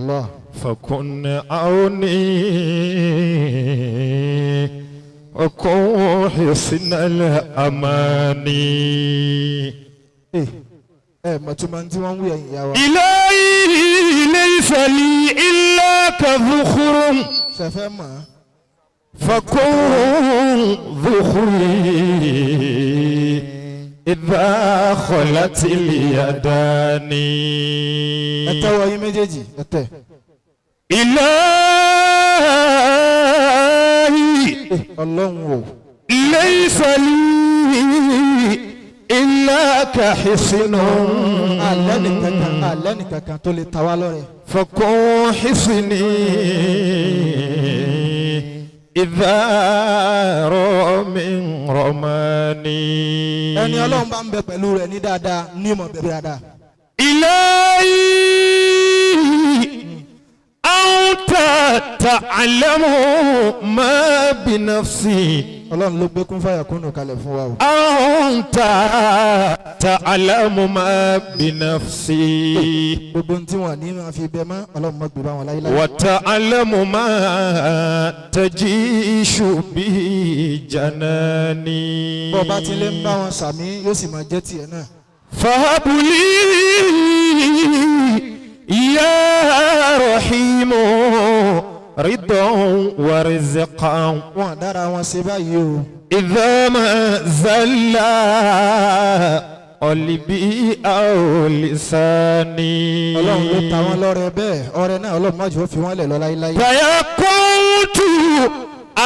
Allah. فكن عوني وكن حسن الأماني. Ẹ mọ̀túnmọ̀ tí wọ́n ń wí, ẹ̀yìn ìyá wa. إلهي ليس لي إلا كذخر. Ṣẹ̀fẹ̀ mọ̀ ọ́. فكن ذخري إذا خلت اليدان. Ẹ tẹ́wọ́ yín méjèèjì, ẹ tẹ̀. إلهي Ọlọ́run o. ليس لي إلا كحسن. Alẹ́ nìkankan, alẹ́ nìkankan tó lè ta wá lọ́rẹ. فكن حصني إذا رام رماني. Ẹni Ọlọ́run bá ń bẹ pẹ̀lú rẹ̀ ní dáadáa ní ìmọ̀ bẹ̀rẹ̀ dáadáa. إلهي أنت تعلم ما بنفسي. Ọlọ́run ló gbé kún fàyà kúnnù kalẹ̀ fún wa o. أنت تعلم ما بنفسي. Gbogbo ohun tí wọn ní máa fi bẹ mọ́, Ọlọ́run má gbé bá wọn láyéláyé. وتعلم ما تجيش به جناني. Bọ́ bá ti lè ń bá wọn sàmí, yóò sì máa jẹ́ tiẹ̀ náà. فهب لي يا رحيم رضا ورزقا. Wọn dára wọn ṣe báyìí o. إذا ما زل قلبي أو لساني. Ọlọ́run ló ta wọn lọ́rẹ bẹ́ẹ̀, ọrẹ náà Ọlọ́run má jẹ́ ó fi wọ́n lẹ̀ lọ láyéláyé. فيقولت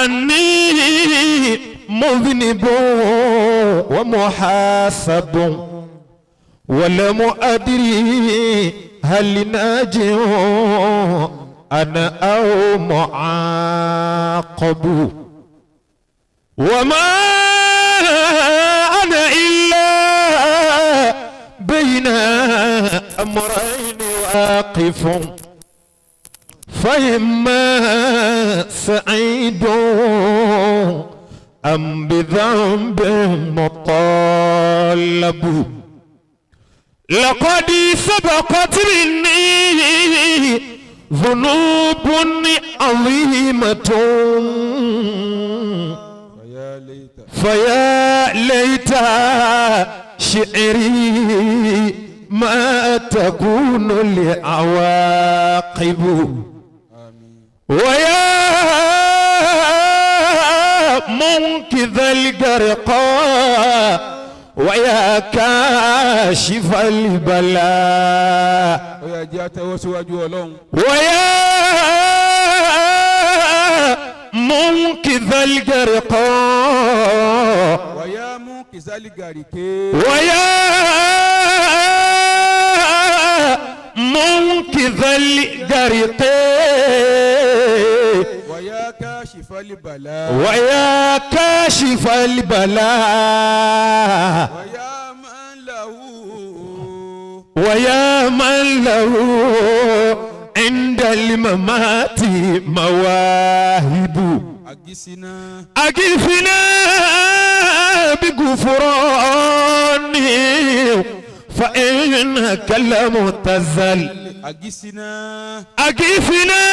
أني مذنب ومحاسب ولم أدري هل ناج أنا أو معاقب، وما أنا إلا بين أمرين واقف، فإما سعيد أم بذنب مطالب. لقد سبقت مني ذنوب عظيمة. فيا ليت فيا ليت شعري ما تكون العواقب. آمين. ويا منقذ الغرقى ويا كاشف البلاء. Ó yá, jẹ́ àtẹwọ́ síwájú Ọlọ́run. ويا منقذ الغرقى. ويا منقذ الغرقى. ويا منقذ الغرق. ويا كاشف البلاء. ويا كاشف البلاء. ويا من له ويا من له عند الممات مواهب. أغثنا. أغثنا بغفرانه فإنك لم تزل. أغثنا. أغثنا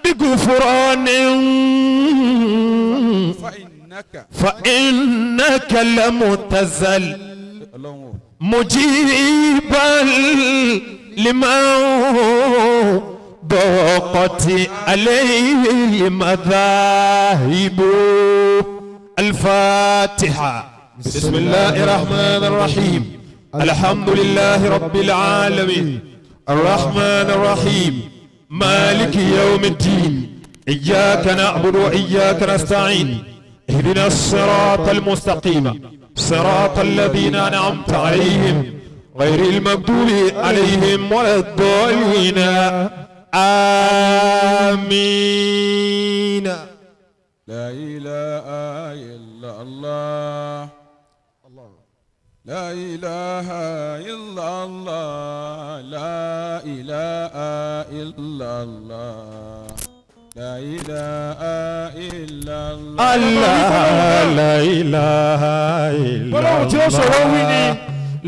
بغفران. فإنك فإنك لم تزل. Ọlọ́run o. مجيبا لمن ضاقت عليه المذاهب. الفاتحة. بسم الله الرحمن الرحيم. الحمد لله رب العالمين، الرحمن الرحيم، مالك يوم الدين. إياك نعبد وإياك نستعين. اهدنا الصراط المستقيم، صراط الذين أنعمت عليهم، غير المغضوب عليهم ولا الضالين. آمين. لا إله إلا الله، لا إله إلا الله، لا إله إلا الله، لا إله إلا الله. الله، لا إله إلا Gbólóhùn tí ó ṣòro wí ni. الله.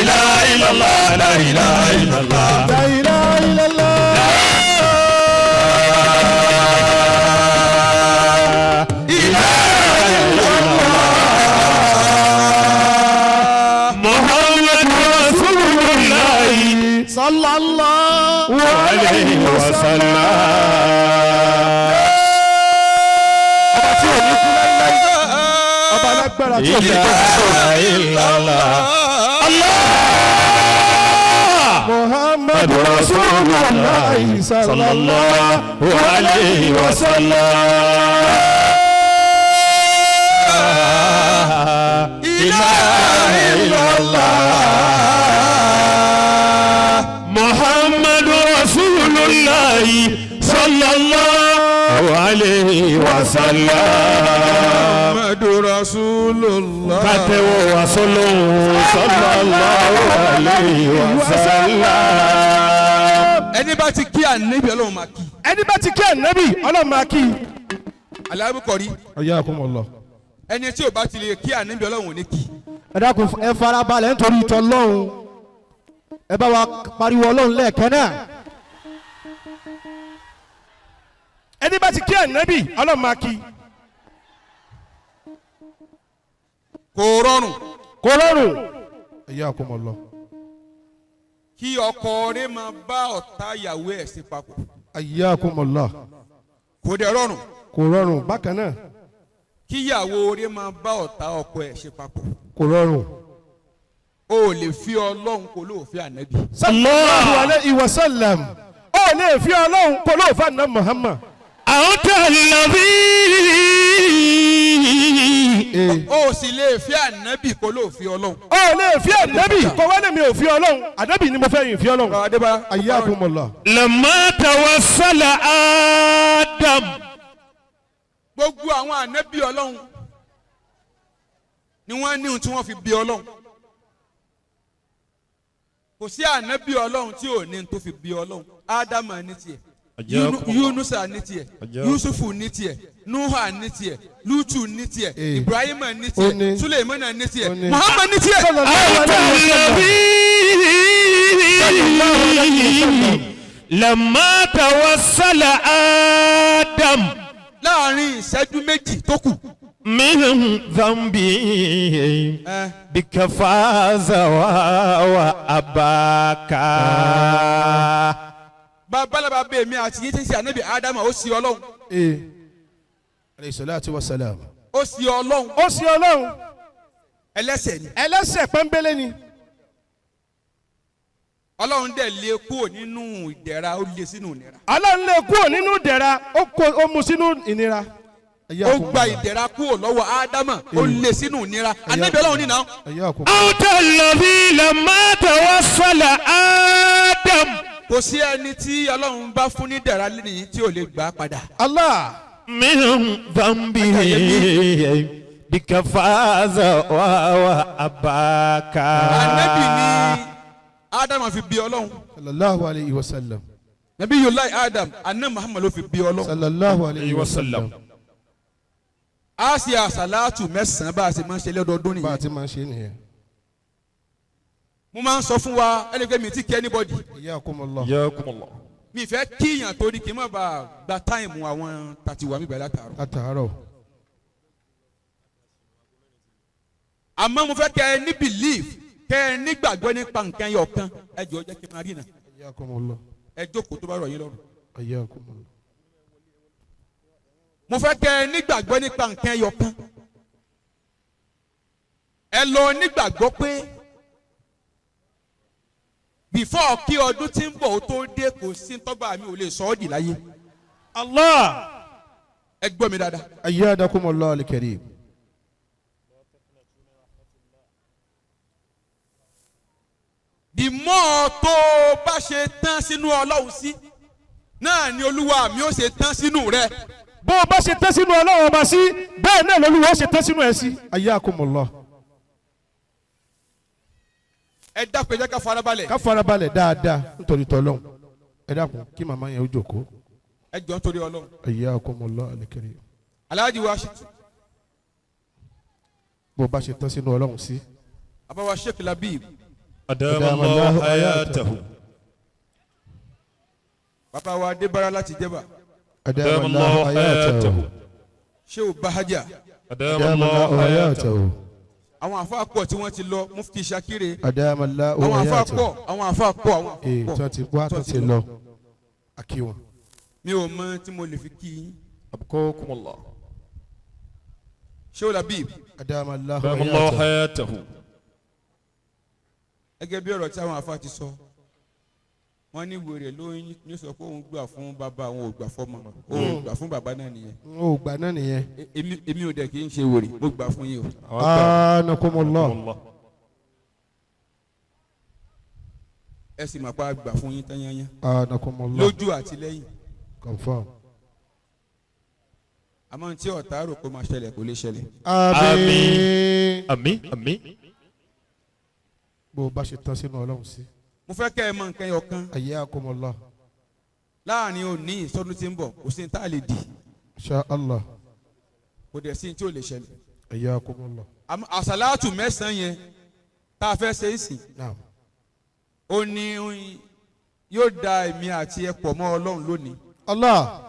ilaha illallah, la ilaha illallah. La ilaha illallah. Ilaha illallah. Muhammad Rasulullah Sallallahu alayhi wa sallam. Ọba tí ò ní kú láíláí. Ọba alágbára tí ò ní kú. Ilaha illallah. Allah. Muhammad Rasulullah sallallahu alayhi wa sallam. Ilaha illallah. Muhammad Rasulullah sallallahu alayhi wa sallam. Muhammadu Rasulullah. Kátẹ́wọ̀ wa sọ́lọ́hún sallallahu alayhi wa sallam. Ẹni bá ti kí ànábì Ọlọ́run máa kí. Ẹni bá ti kí ànábì Ọlọ́run máa kí. Alábùkọ̀rí. Ayakumullah. Ẹni tí ò bá ti lè kí ànábì Ọlọ́run ò ní kí. Ẹ dákun ẹ farabalẹ̀ nítorí ìtọ́lọ́hún. Ẹ bá wa pariwo Ọlọ́run lẹ́ẹ̀kan náà. Ẹni bá ti kí ànábì Ọlọ́run máa kí. Kò rọrùn. Kò rọrùn. Ayakumullah. Kí ọkọ rẹ̀ máa bá ọ̀tá ìyàwó ẹ̀ ṣe papọ̀. Ayakumullah. Kò dẹ̀ rọrùn. Kò rọrùn bákan náà. Kí ìyàwó rẹ̀ máa bá ọ̀tá ọkọ ẹ̀ ṣe papọ̀. Kò rọrùn. O ò lè fi Ọlọ́run kó lóò fi ànábì. Sallallahu alayhi wa sallam. Ó lè fi Ọlọ́run kó lóò fa àná Muhammad. Anta alladhi. O ò sì lè fi ànábì kó lóò fi Ọlọ́run. Ó lè fi ànábì kó wá lèmi ò fi Ọlọ́run. Ànábì ni mo fẹ́ yìn fi Ọlọ́run. Adébáyá. Ayakumullah. Lamma tawassala Adam. Gbogbo àwọn ànábì Ọlọ́run ni wọ́n ní ohun tí wọ́n fi bí Ọlọ́run. Kò sí ànábì Ọlọ́run tí ò ní ohun tó fi bí Ọlọ́run. Ádámà ní tiẹ̀, Yunusa ní tiẹ̀, Yusufu ní tiẹ̀, Nuha ní tiẹ̀, Lutu ní tiẹ̀, Ibrahima ní tiẹ̀, Suleimana ní tiẹ̀, Muhammad ní tiẹ̀. Anta alladhi. Lamma tawassala Adam. Láàárín ìṣẹ́jú méjì tó kù. Min dhanbi bikafaza wa abaka. Babalaba bẹ́ẹ̀ mi àti yín ti ń ṣe ànábì Ádámà ó sì Ọlọ́run. Alayhi salatu wa salam. Ó sì Ọlọ́run. Ó sì Ọlọ́run. Ẹlẹ́ṣẹ̀ ni. Ẹlẹ́ṣẹ̀ pọ́nbélé ni. Ọlọ́run dẹ̀ lé kúrò nínú ìdẹ̀ra ó lé sínú ìnira. Ọlọ́run lé kúrò nínú ìdẹ̀ra ó mú sínú ìnira. Ó gba ìdẹ̀ra kúrò lọ́wọ́ Ádámà ó lé sínú ìnira. Ànábì Ọlọ́run nínà. Anta alladhi lamma tawassala Adam. Kò sí ẹni tí Ọlọ́run bá fún ní ìdẹ̀ra lẹ́yìn tí ò lè gbà padà. Allah. Min dhanbi bikafaza wa abaka. Ànábì ni Ádámà fi bí Ọlọ́run. Sallallahu alayhi wa sallam. Nabiyullahi Adam, àná Muhammad ló fi bí Ọlọ́run. Sallallahu alayhi wa sallam. A ṣe àṣàlátù mẹ́sàn-án bá a ṣe máa ń ṣe lọ́dọọdún nìyẹn. Bá a ti máa ń ṣe nìyẹn. Mo máa ń sọ fún wa ẹni pé mi ti kí anybody. Yakumullah. Yakumullah. Mi fẹ́ kíyàn torí kí n má bàa gba táìmù àwọn tàtiwá mi bẹ̀rẹ̀ látàárọ̀. Látàárọ̀. Àmọ́ mo fẹ́ kẹ́ ẹ ní belief kẹ́ ẹ nígbàgbọ́ nípa nǹkan yọ̀ kan ẹ jọ̀ọ́ jẹ́ kí n máa rí nà. Yakumullah. Ẹ jókòó tó bá rọ̀ yín lọ́rùn. Yakumullah. Mo fẹ́ kẹ́ ẹ nígbàgbọ́ nípa nǹkan ẹyọ kan. Ẹ lọ nígbàgbọ́ pé before kí ọdún tí ń bọ̀ ó tó dé kò sí tọ́gbà mi ò lè sọ ọ́ dì láyé. Allah. Ẹ gbọ́ mi dáadáa. Ayyadakumullah al-karim. The more tó o bá ṣe tán sínú Ọlọ́run sí náà ni Olúwa mi ó ṣe tán sínú rẹ. Bó o bá ṣe tán sínú Ọlọ́run ọba sí bẹ́ẹ̀ náà lolúwa ó ṣe tán sínú ẹ sí. Ayakumullah. Ẹ dákun ẹ jẹ́ ká farabalẹ̀. Ká farabalẹ̀ dáadáa nítorí tọ́lọ́hún. Ẹ dákun kí màmá yẹn ó jókòó. Ẹ jọ̀ọ́ nítorí Ọlọ́run. Ayakumullah al-karim. Alhaji wa Shitu. Bó o bá ṣe tán sínú Ọlọ́run sí. Àbáwá Sheikh Labib. أدام الله حياته. Bàbá wa Adébára láti Jẹ́bà. أدام الله حياته. Shehu Bahaja. أدام الله حياته. Àwọn àfa pọ̀ tí wọ́n ti lọ, Mufti Shakire. أدام الله Àwọn àfa حياته. pọ̀, àwọn àfa pọ̀, àwọn àfa Ee, pọ̀. tó ti wá, tó ti lọ, akí wọn. Mi ò mọ tí mo lè fi kí yín. أبقاكم الله. Shehu Labib. أدام الله أدام الله حياته. حياته. Gẹ́gẹ́ bí ọ̀rọ̀ tí àwọn àfa ti sọ, wọ́n ní wèrè ló ń sọ pé òun gbà fún bàbá, òun ò gbà fọ́mọ, òun ò gbà fún bàbá náà nìyẹn. N ò gbà náà nìyẹn. Èmi ò dẹ̀ kì í ṣe wèrè, mo gbà fún yín o. أنكم الله. الله. Ẹ sì máa pa gbà fún yín tányányá. أنكم الله. Lójú àti lẹ́yìn. Confirm. Àmọ́ tí ọ̀tá rò pé máa ṣẹlẹ̀ kò lè ṣẹlẹ̀. Àmín. Àmín àmín. Bó o bá ṣe tán sínú Ọlọ́run sí. Mo fẹ́ kẹ́ ẹ mọ nǹkan ẹyọ kan. أياكم الله. Láàrin òní ìsọdún tí ń bọ̀, kò sí ní tá a lè dì. إن الله. Kò dẹ̀ sí ní tí ò lè ṣẹlẹ̀. أياكم الله. Àmọ́ àsàlátù 9 yẹn tá a fẹ́ ṣe é sìn, نعم. ó ní yóò da èmi àti ẹ pọ̀ mọ́ Ọlọ́run lónìí. Allah.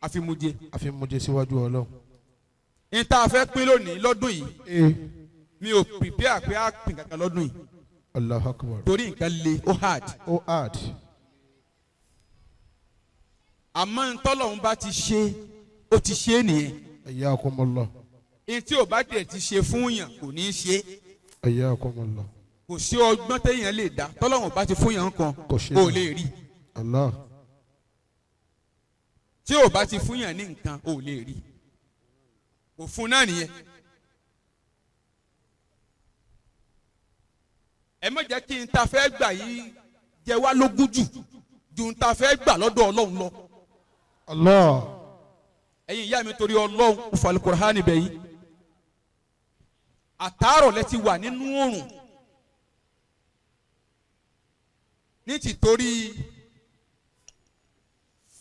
Àfimújẹ. Àfimújẹ síwájú Ọlọ́run. Ní tá a fẹ́ pín lónìí lọ́dún yìí, Ee. mi ò prepare pé a pín kankan lọ́dún yìí. Allahu akbar. Torí nǹkan le, ó hard. Ó hard. Àmọ́ ntọ́lọ́run bá ti ṣe, ó ti ṣe é nìyẹn. أياكم الله. Ní tí ò bá dẹ̀ ti ṣe fún yàn kò ní í ṣe. أياكم الله. Kò sí ọgbọ́n téèyàn lè dá, tọ́lọ́run bá ti fún yàn kan, Kò ṣe kò náà. lè rí. Allah. Tí ò bá ti fún yàn ní nǹkan, ò lè rí. Kò fún náà nìyẹn. Ẹ má jẹ́ kí n ta fẹ́ gbà yìí jẹ wá lógún jù ju n ta fẹ́ gbà lọ́dọ̀ Ọlọ́run lọ. Allah. Ẹ̀yin ìyá mi, torí Ọlọ́run falùkùránì bẹ̀ yìí. Àtàárọ̀ lẹ ti wà nínú oòrùn ní tìtorí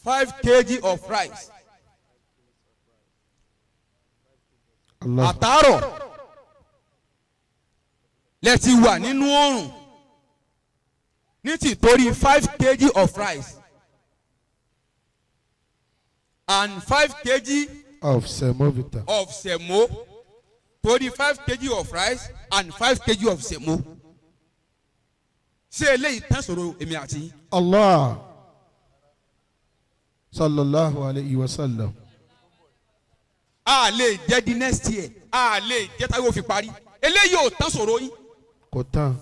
5 kg of rice. Allah. Àtàárọ̀ lẹ ti wà nínú oòrùn ní tìtorí 5 kg of rice and 5 kg of semovita. Of semo, torí 5 kg of rice and 5 kg of semo. Ṣé eléyìí tán sọ̀rọ̀ èmi àti yín? Allah. Sallallahu alayhi wa sallam. A lè jẹ́ di next year, a lè jẹ́ táwọn fi parí, eléyìí ò tán sọ̀rọ̀ yín. Kò tán.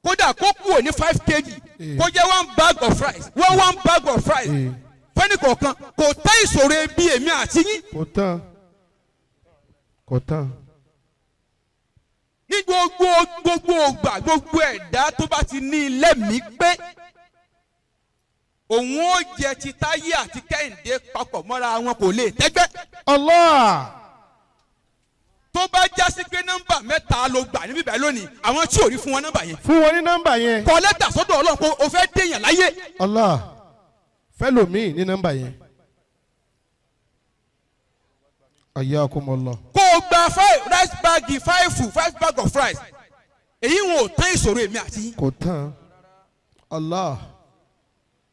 Kódà kó kúrò ní 5 kg, kó jẹ́ one bag of rice, one bag of rice fẹ́ni kọ̀ọ̀kan, kò tán ìṣòro ebi èmi àti yín. Kò tán. Kò tán. Ní gbogbo ògbà, gbogbo ẹ̀dá tó bá ti ní lẹ́mìí pé òun ó jẹ ti Táyé àti Kẹ́hìndé papọ̀ mọ́ra wọn, kò lè tẹ́gbẹ́. Allah. Tó bá já sí pé nọ́mbà 3 ló gbà níbí báyìí lónìí, àwọn tí ò rí, fún wọn nọ́mbà yẹn. Fún wọn ní nọ́mbà yẹn. Kọ lẹ́tà sọ́dọ̀ Ọlọ́run pé o fẹ́ dèèyàn láyé. Allah. Fẹ́lòmíì ní nọ́mbà yẹn. أياكم الله. Kó o gba five rice bag, five bag of rice, èyí wọn ò tán ìṣòro èmi àti yín. Kò tán. Allah.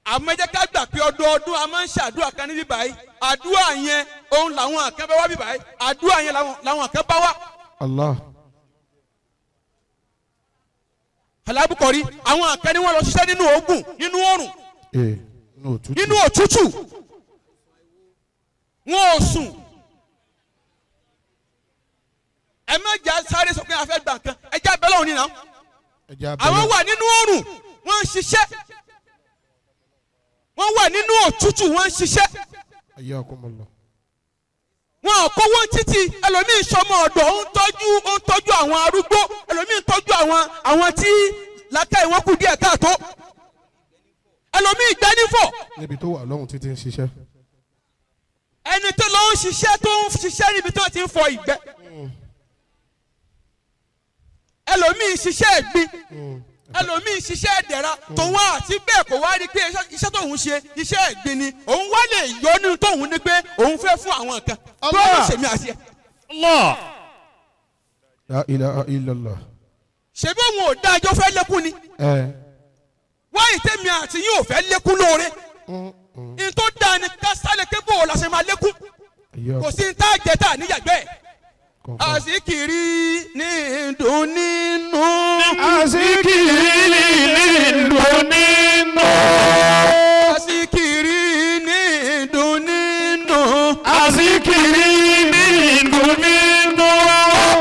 Àmọ́ ẹ jẹ́ ká gbà pé ọdọọdún a máa ń ṣàdúrà kan níbí báyìí. Àdúrà yẹn òun làwọn kan bá wá bí báyìí, àdúrà yẹn làwọn kan bá wá. Allah. Alábùkọ̀rí, àwọn kan ní wọ́n lọ ṣiṣẹ́ nínú ogun, nínú oòrùn, Ee. Nínú òtútù. nínú òtútù, wọn ò sùn. Ẹ má jà sáré sọ pé a fẹ́ gbà nǹkan, ẹ jẹ́ abẹ́lẹ́ òní náà. Ẹ jẹ́ abẹ́lẹ́. Àwọn wà nínú oòrùn, wọ́n ń ṣiṣẹ́, wọ́n wà nínú òtútù, wọ́n ń ṣiṣẹ́. أياكم الله. Wọn ò kówó títì. Ẹlòmíín sọmọ ọ̀dọ̀, ó ń tọ́jú àwọn arúgbó, ẹlòmíín tọ́jú àwọn tí làákàyè wọn kù díẹ̀ káàtó, ẹlòmíín gbẹ́nífọ̀. Níbi tó wà lọ́hùn títí ń ṣiṣẹ́. Ẹni tó lọ ń ṣiṣẹ́, tó ń ṣiṣẹ́ níbi tó ti ń fọ ìgbẹ́, ẹlòmíín ṣiṣẹ́ ẹ̀gbin, ẹlòmíín ṣiṣẹ́ ẹ̀dẹ̀ra tòun àti bẹ́ẹ̀, kò wá rí pé iṣẹ́ tóun ṣe iṣẹ́ ẹ̀gbin ni, òun wá lè yọ nínú tóun ní pé òun fẹ́ fún àwọn kan tó Allah. ń ṣèmi àti ẹ̀. Allah. La ilaha illallah. Ṣebí òun ò dájọ́ fẹ́ lékún ni. Wáyé tèmi àti yín ò fẹ́ lékún lóore. N tó dáa ni ká sálẹ̀ ké bò ó la ṣe máa lékún. Kò sí ní tá a jẹ tá a níyàgbẹ́. Àsìkiri ní dùn nínú. Àsìkiri ní dùn nínú. Àsìkiri ní dùn nínú. Àsìkiri ní dùn nínú.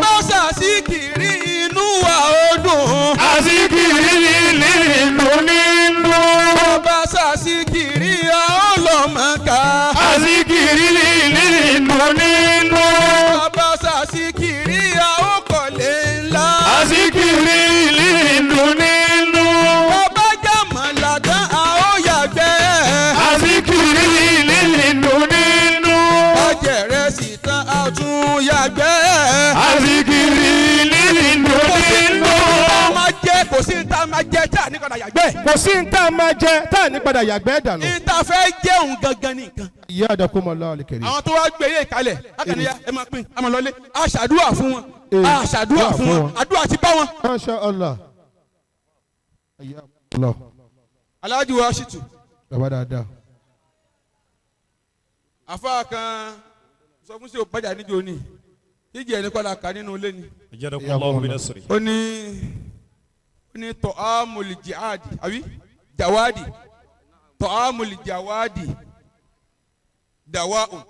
Bá ṣàsìkiri inú wa ó dùn. Àsìkiri ní dùn nínú. Bá ṣàsìkiri a ó lọ Mọ́kà. Àsìkiri ní dùn nínú. Bá ṣàsìkiri a ó kọ́lé ńlá. Àsìkiri ní dùn nínú. Bàbá jàmọ̀lá tán a ó yàgbẹ́. Àsìkiri ní dùn nínú. Ọjẹ̀rẹ̀ sì tán a tún yàgbẹ́. Àsìkiri ní dùn nínú. Kò sí ní tá a máa jẹ tá a ní padà yàgbẹ́. Kò sí ní tá a máa jẹ tá a ní padà yàgbẹ́ dànù. Ní tá a fẹ́ jẹun gangan ní nǹkan. Ìyá àdàkùnmọ̀lá àlìkèrè. Àwọn tó wá gbé yé ìkalẹ̀ akànnìyà ẹ máa pín àmọ́ lọ́lé a ṣàdúrà fún wọn a ṣàdúrà fún wọn àdúrà ti bá wọn. Masha Allah. Ìyá Allah. Aláàjì wa ṣìtù. Bàbá dáadáa. Àfáà kan sọ fún sí òpájà níjó ni jíjẹ ẹni kọ́lá kà nínú ilé ni. Ó ní tọ́hámùlì jihadi àbí jawadi tọ́hámùlì jawadi dawa'un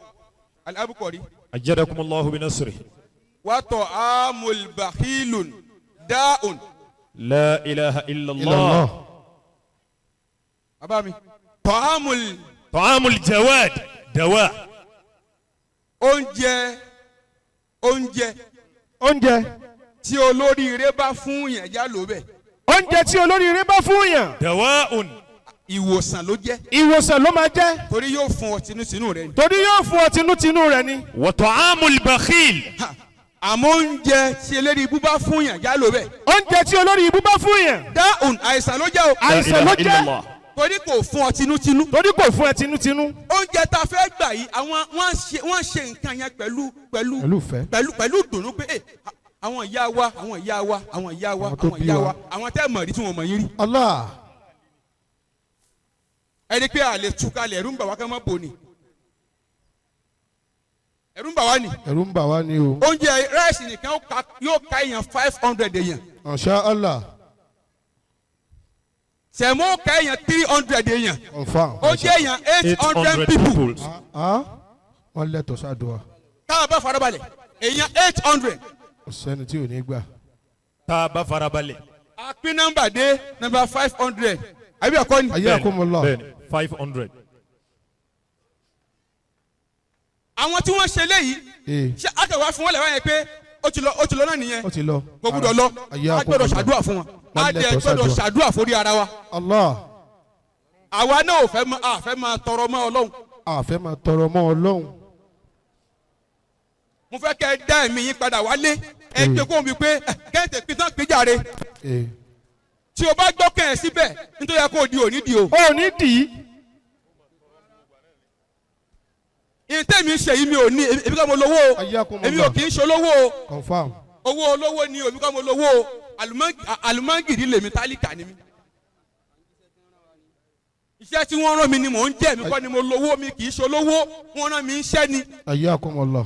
al-Abqari. Ajadakumullahu bi nasrihi. Wa tọ́hámùlì bakhilun da'un. La ilaha illallah. Bàbá mi tọ́hámùlì. Tọ́hámùlì jawad dawa. Oúnjẹ oúnjẹ. Oúnjẹ. Tí olóríire bá fún yàn já ló bẹ̀. Oúnjẹ tí olóríire bá fún yàn. Dawa'un. Ìwòsàn ló jẹ́. Ìwòsàn ló máa jẹ́. Torí yóò fún ọ tinútinú rẹ ni. Torí yóò fún ọ tinútinú rẹ ni. Wa ta'amul bakhil. Àmọ́ oúnjẹ tí olórí ibú bá fún yàn já ló bẹ̀. Oúnjẹ tí olórí ibú bá fún yàn. Da'un àìsàn ló jẹ́ o. Àìsàn ló jẹ́. Torí kò fún ọ tinútinú. Torí kò fún ẹ tinútinú. Oúnjẹ tá a fẹ́ gbà yìí àwọn wọ́n ṣe nǹkan yẹn pẹ̀lú pẹ̀lú pẹ̀lú dùnú pé àwọn ìyá wa àwọn ìyá wa àwọn ìyá wa àwọn ìyá wa àwọn tẹ́ mọ̀ rí tí wọ́n mọ̀ yín rí. Allah. Ẹni pé a lè túkalẹ̀ ẹ̀rù ń bà wá ká má bò ní. Ẹ̀rù ń bà wá ní. Ẹ̀rù ń bà wá ní o. Oúnjẹ ráìsì nìkan yóò ka èèyàn 500 èèyàn. Masha Allah. Sẹ̀mó ka èèyàn 300 èèyàn. Confirm. Ó jẹ́ èèyàn 800 people. Wọ́n lẹ́tọ̀ọ́ sádùá. Káwọn bá farabalẹ̀ èèyàn 800. Sẹ́ni tí ò ní gbà. Tá a bá farabalẹ̀. A pín nọ́mbà dé nọ́mbà 500. Àbí ẹ̀kọ́ ni. Ayé àkómọlá. Bẹ́ẹ̀ni 500. Àwọn tí wọ́n ṣe léyìí. Ṣé àtẹ̀wá fún wọn lè wáyé pé ó ti lọ náà nìyẹn. Ó ti lọ. Kò gbúdọ̀ lọ. A gbọ́dọ̀ ṣàdúrà fún wọn. A dẹ̀ gbọ́dọ̀ ṣàdúrà forí ara wa. Allah. Àwa náà ò fẹ́ máa tọrọ mọ́ Ọlọ́run. A fẹ́ máa tọrọ mọ́ Ọlọ́run. Mo fẹ́ kẹ́ ẹ dá ẹ̀mí yín padà wálé. Ẹ gbé kóhun bíi pé kẹ́hìntì pín péjàre. Tí o bá gbọ́ kẹ́ ẹ síbẹ̀ nítorí ẹ kó di òní di o. Òní dì í. Ìtẹ́ mi ṣe yìí mi ò ní èmi kọ́ mo lówó o. Èmi ò kì í ṣe olówó o. Confirm. Owó olówó ni èmi kọ́ mo lówó o. Àlùmọ́ngìrì lèmi tálíkà ni mi. Iṣẹ́ tí wọ́n rán mi ni mò ń jẹ́ èmi kọ́ ni mo lówó mi kì í ṣe olówó wọ́n rán mi ń ṣẹ́ ni. Ayyakumullah.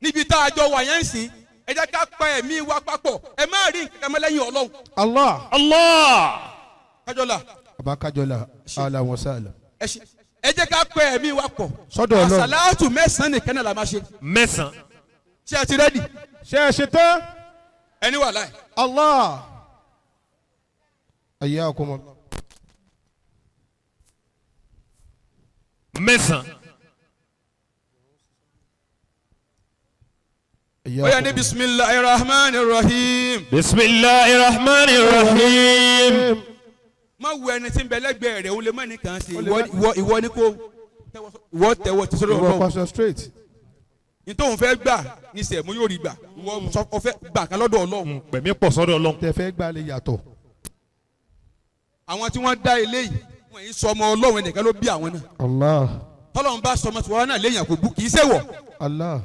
Níbi tá a jọ wà yẹn ń sìn ẹ jẹ́ ká pa ẹ̀mí wa papọ̀ ẹ má rí nǹkan kan lẹ́yìn Ọlọ́run. Allah. Allah. Kájọlá. Bàbá Kájọlá ahlan wa sahlan. Ẹ jẹ́ ká pa ẹ̀mí wa pọ̀. Sọ́dọ̀ Ọlọ́run. Àsàlátù 9 nìkan náà la máa ṣe. 9. Ṣé ẹ ti rẹ́dì? Ṣé ẹ ṣe tán? Ẹni wà láì. Allah. Ayyakumullah. 9. Oya ní bisimilahi rahman rahim. Bisimilahi rahman rahim. Má wo ẹni tí ń bẹ lẹ́gbẹ̀ẹ́ rẹ̀ o lè má nìkan ṣe ìwọ ni kò ìwọ tẹ̀wọ́ ti sọ́dọ̀ Ọlọ́run. Ìwọ concentrate. Ní tóun fẹ́ gbà ní sẹ̀mú yóò rí gbà ìwọ fẹ́ gbà kan lọ́dọ̀ Ọlọ́run. Pẹ̀mí pọ̀ sọ́dọ̀ Ọlọ́run. Tẹ fẹ́ gbà lè yàtọ̀. Àwọn tí wọ́n dá ilé yìí wọ́n yìí sọmọ Ọlọ́run ẹnìkan ló bí àwọn náà. Allah. Tọ́lọ́run bá sọmọ tiwọn náà léèyàn kò bú kì í ṣèwọ̀. Allah.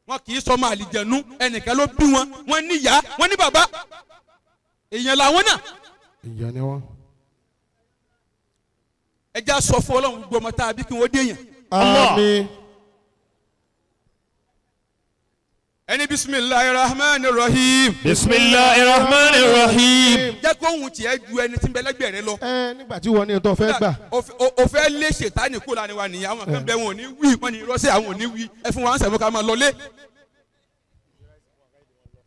Wọn kì í sọmọ àlìjẹ̀nu, ẹnìkan ló bí wọn, wọn ní ìyá, wọn ní bàbá, èèyàn làwọn náà. Ìyá ni wọn. Ẹ já sọ fún Ọlọ́run gbogbo ọmọ tá a bí kí wọ́n déyàn. Àmín. Ẹni bisimilahi rahman rahim. Bisimilahi rahman rahim. Jẹ́ kó ohun tiẹ̀ ju ẹni tí ń bẹ lẹ́gbẹ̀ẹ́ rẹ lọ. Ẹ nígbà tí wọ́n ní tó fẹ́ gbà. O fẹ́ lé ṣètánì kó lánàá wa nìyẹn, àwọn kan bẹ wọn ò ní wí, wọn ní rọ́ṣẹ́ àwọn ò ní wí, ẹ fún wa ń sẹ̀fọ́ ká máa lọlé.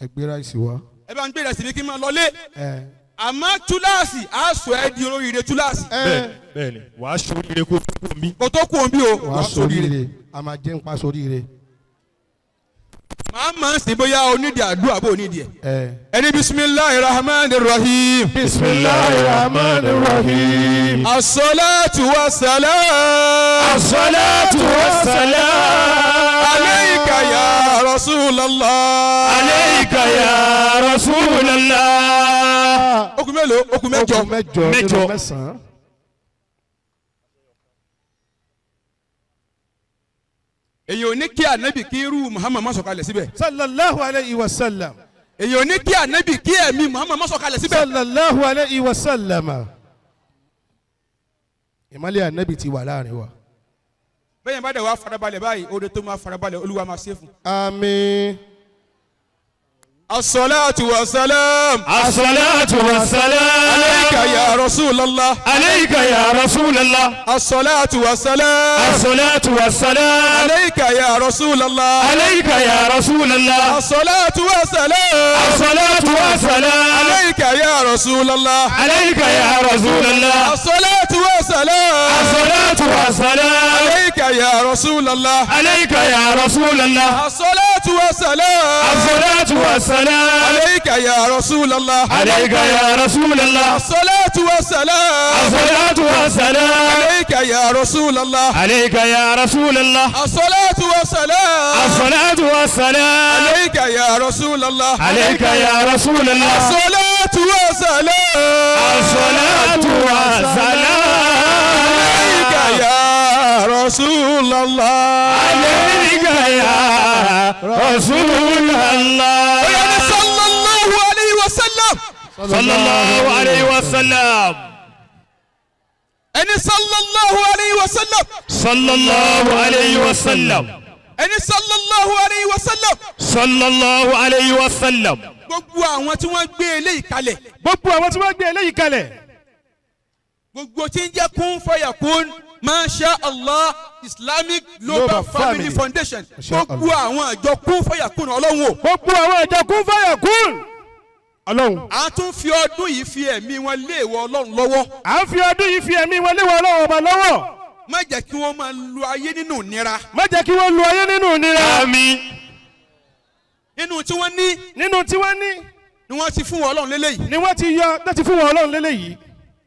Ẹ gbé ráìsì wá. Ẹ bá ń gbé ìrẹsì mi kí n máa lọlé. Ẹ. Àmọ́ túláàsì á sọ ẹ di olóríire túláàsì. Ẹ. Bẹ́ẹ̀ni, wàá ṣoríire kó tó kú mi. Kò tó kú òun bí o. Wàá sóríire, a máa jẹ́ ń pa sóríire. Màá máa ń sìn bóyá onídìí àdúrà bó onídìí ẹ̀. Ẹ. Ẹni bisimilahi rahman rahim. Bisimilahi rahman rahim. Asalaatu wa salam. Asalaatu wa salam. Aleyka ya Rasulallah. Aleyka ya Rasulallah. Okùn mélòó? Okùn mẹ́jọ. Okùn mẹ́jọ nínú Mẹ́jọ. mẹ́sàn-án. Èyàn ò ní kí ànábì kí irú Muhammad má sọ̀kalẹ̀ síbẹ̀. Sallallahu alayhi wa sallam. Èyàn ò ní kí ànábì kí ẹ̀mí Muhammad má sọ̀kalẹ̀ síbẹ̀. Sallallahu alayhi wa sallam. Ìmọ̀lẹ̀ ànábì ti wà láàrin wa. Bẹ́ẹ̀ bá dẹ̀ wá farabalẹ̀ báyìí, oore tó máa farabalẹ̀ Olúwa máa ṣe fún. Àmín. Asalaatu wa salam. Asalaatu wa salam. Aleyka ya Rasulallah. Aleyka ya Rasulallah. Asalaatu wa salam. Asalaatu wa salam. Aleyka ya Rasulallah. Aleyka ya Rasulallah. Asalaatu wa salam. Asalaatu wa salam. Aleyka ya Rasulallah. Aleyka ya Rasulallah. Asalaatu wa salam. Asalaatu wa salam. Aleyka ya Rasulallah. Aleyka ya Rasulallah. Asalaatu wa salam. Asalaatu wa salam. Aleyka ya Rasulallah. Aleyka ya Rasulallah. Asalaatu wa salam. Asalaatu wa salam. Aleyka ya Rasulallah. Aleyka ya Rasulallah. Asalaatu wa salam. Asalaatu wa salam. Aleyka ya Rasulallah. Aleyka ya Rasulallah. Asalaatu wa salam. Asalaatu wa salam. Aleyka ya Rasulallah. Aleyka ya Rasulallah. Sallallahu alayhi wa sallam. Sallallahu alayhi wa sallam. Ẹni sallallahu alayhi wa sallam. Sallallahu alayhi wa sallam. Ẹni sallallahu alayhi wa sallam. Sallallahu alayhi wa sallam. Gbogbo àwọn tí wọ́n gbé eléyìí kalẹ̀. Gbogbo àwọn tí wọ́n gbé eléyìí kalẹ̀. Gbogbo tí ń jẹ́ kún fàyà kún Masha Allah Islamic Global Family Foundation. Gbogbo àwọn àjọ kún fàyà kún Ọlọ́run o. Gbogbo àwọn àjọ kún fàyà kún Ọlọ́run. A tún fi ọdún yìí fi ẹ̀mí wọn lé ìwọ Ọlọ́run lọ́wọ́. À ń fi ọdún yìí fi ẹ̀mí wọn lé ìwọ Ọlọ́run ọba lọ́wọ́. Má jẹ́ kí wọ́n máa lu ayé nínú ìnira. Má jẹ́ kí wọ́n lu ayé nínú ìnira. Àmín. Nínú tí wọ́n ní. Nínú tí wọ́n ní. Ni wọ́n ti fún wọn Ọlọ́run lélẹ́yìí. Ni wọ́n ti yọ láti fún wọn Ọlọ́run lélẹ́yìí.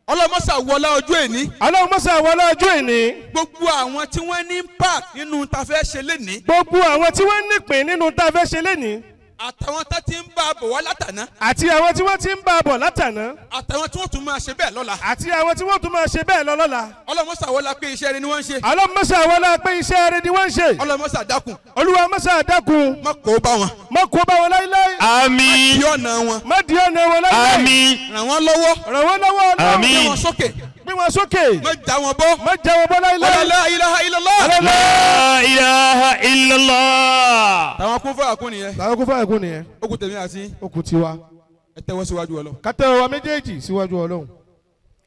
Ọlọ́run mọ́sà wọlá ọjọ́ èní. Ọlọ́run mọ́sà wọlá ọjọ́ èní. Gbogbo àwọn tí wọ́n ní impact nínú ta fẹ́ ṣe lénìí. Gbogbo àwọn tí wọ́n nípìn nínú ta fẹ́ ṣe lénìí. Àtàwọn tá ti ń bá a bọ̀ wá látàná. Àti àwọn tí wọ́n ti ń bá a bọ̀ látàná. Àtàwọn tí wọ́n tún máa ṣe bẹ́ẹ̀ lọ́la. Àti àwọn tí wọ́n tún máa ṣe bẹ́ẹ̀ lọ lọ́la. Ọlọ́run mọ́sà wọlá pé iṣẹ́ rere ni wọ́n ń ṣe. Ọlọ́run mọ́sà wọlá pé iṣẹ́ rere ni wọ́n ń ṣe. Ọlọ́run mọ́sà dákun. Olúwa mọ́sà dákun. Má kó bá wọn. Má kó bá wọn láíláí. Àmín. Má di ọ̀nà wọn. Má di ọ̀nà wọn láíláí. Àmín. Ràn wọ́n lọ́wọ́. Ràn wọ́n lọ́wọ́. Àmín. Gbé wọn sókè. Gbé wọn sókè. Má já wọn bọ́. Má já wọn bọ́ láíláí. La ilaha illallah. La ilaha illallah. Tàwọn kún fún àkún nìyẹn. Tàwọn kún fún àkún nìyẹn. Ó kù tèmi àti. Ó kù tiwa. Ẹ tẹ́wọ́ síwájú Ọlọ́run. Ká tẹ́wọ́ wa méjèèjì síwájú Ọlọ́run.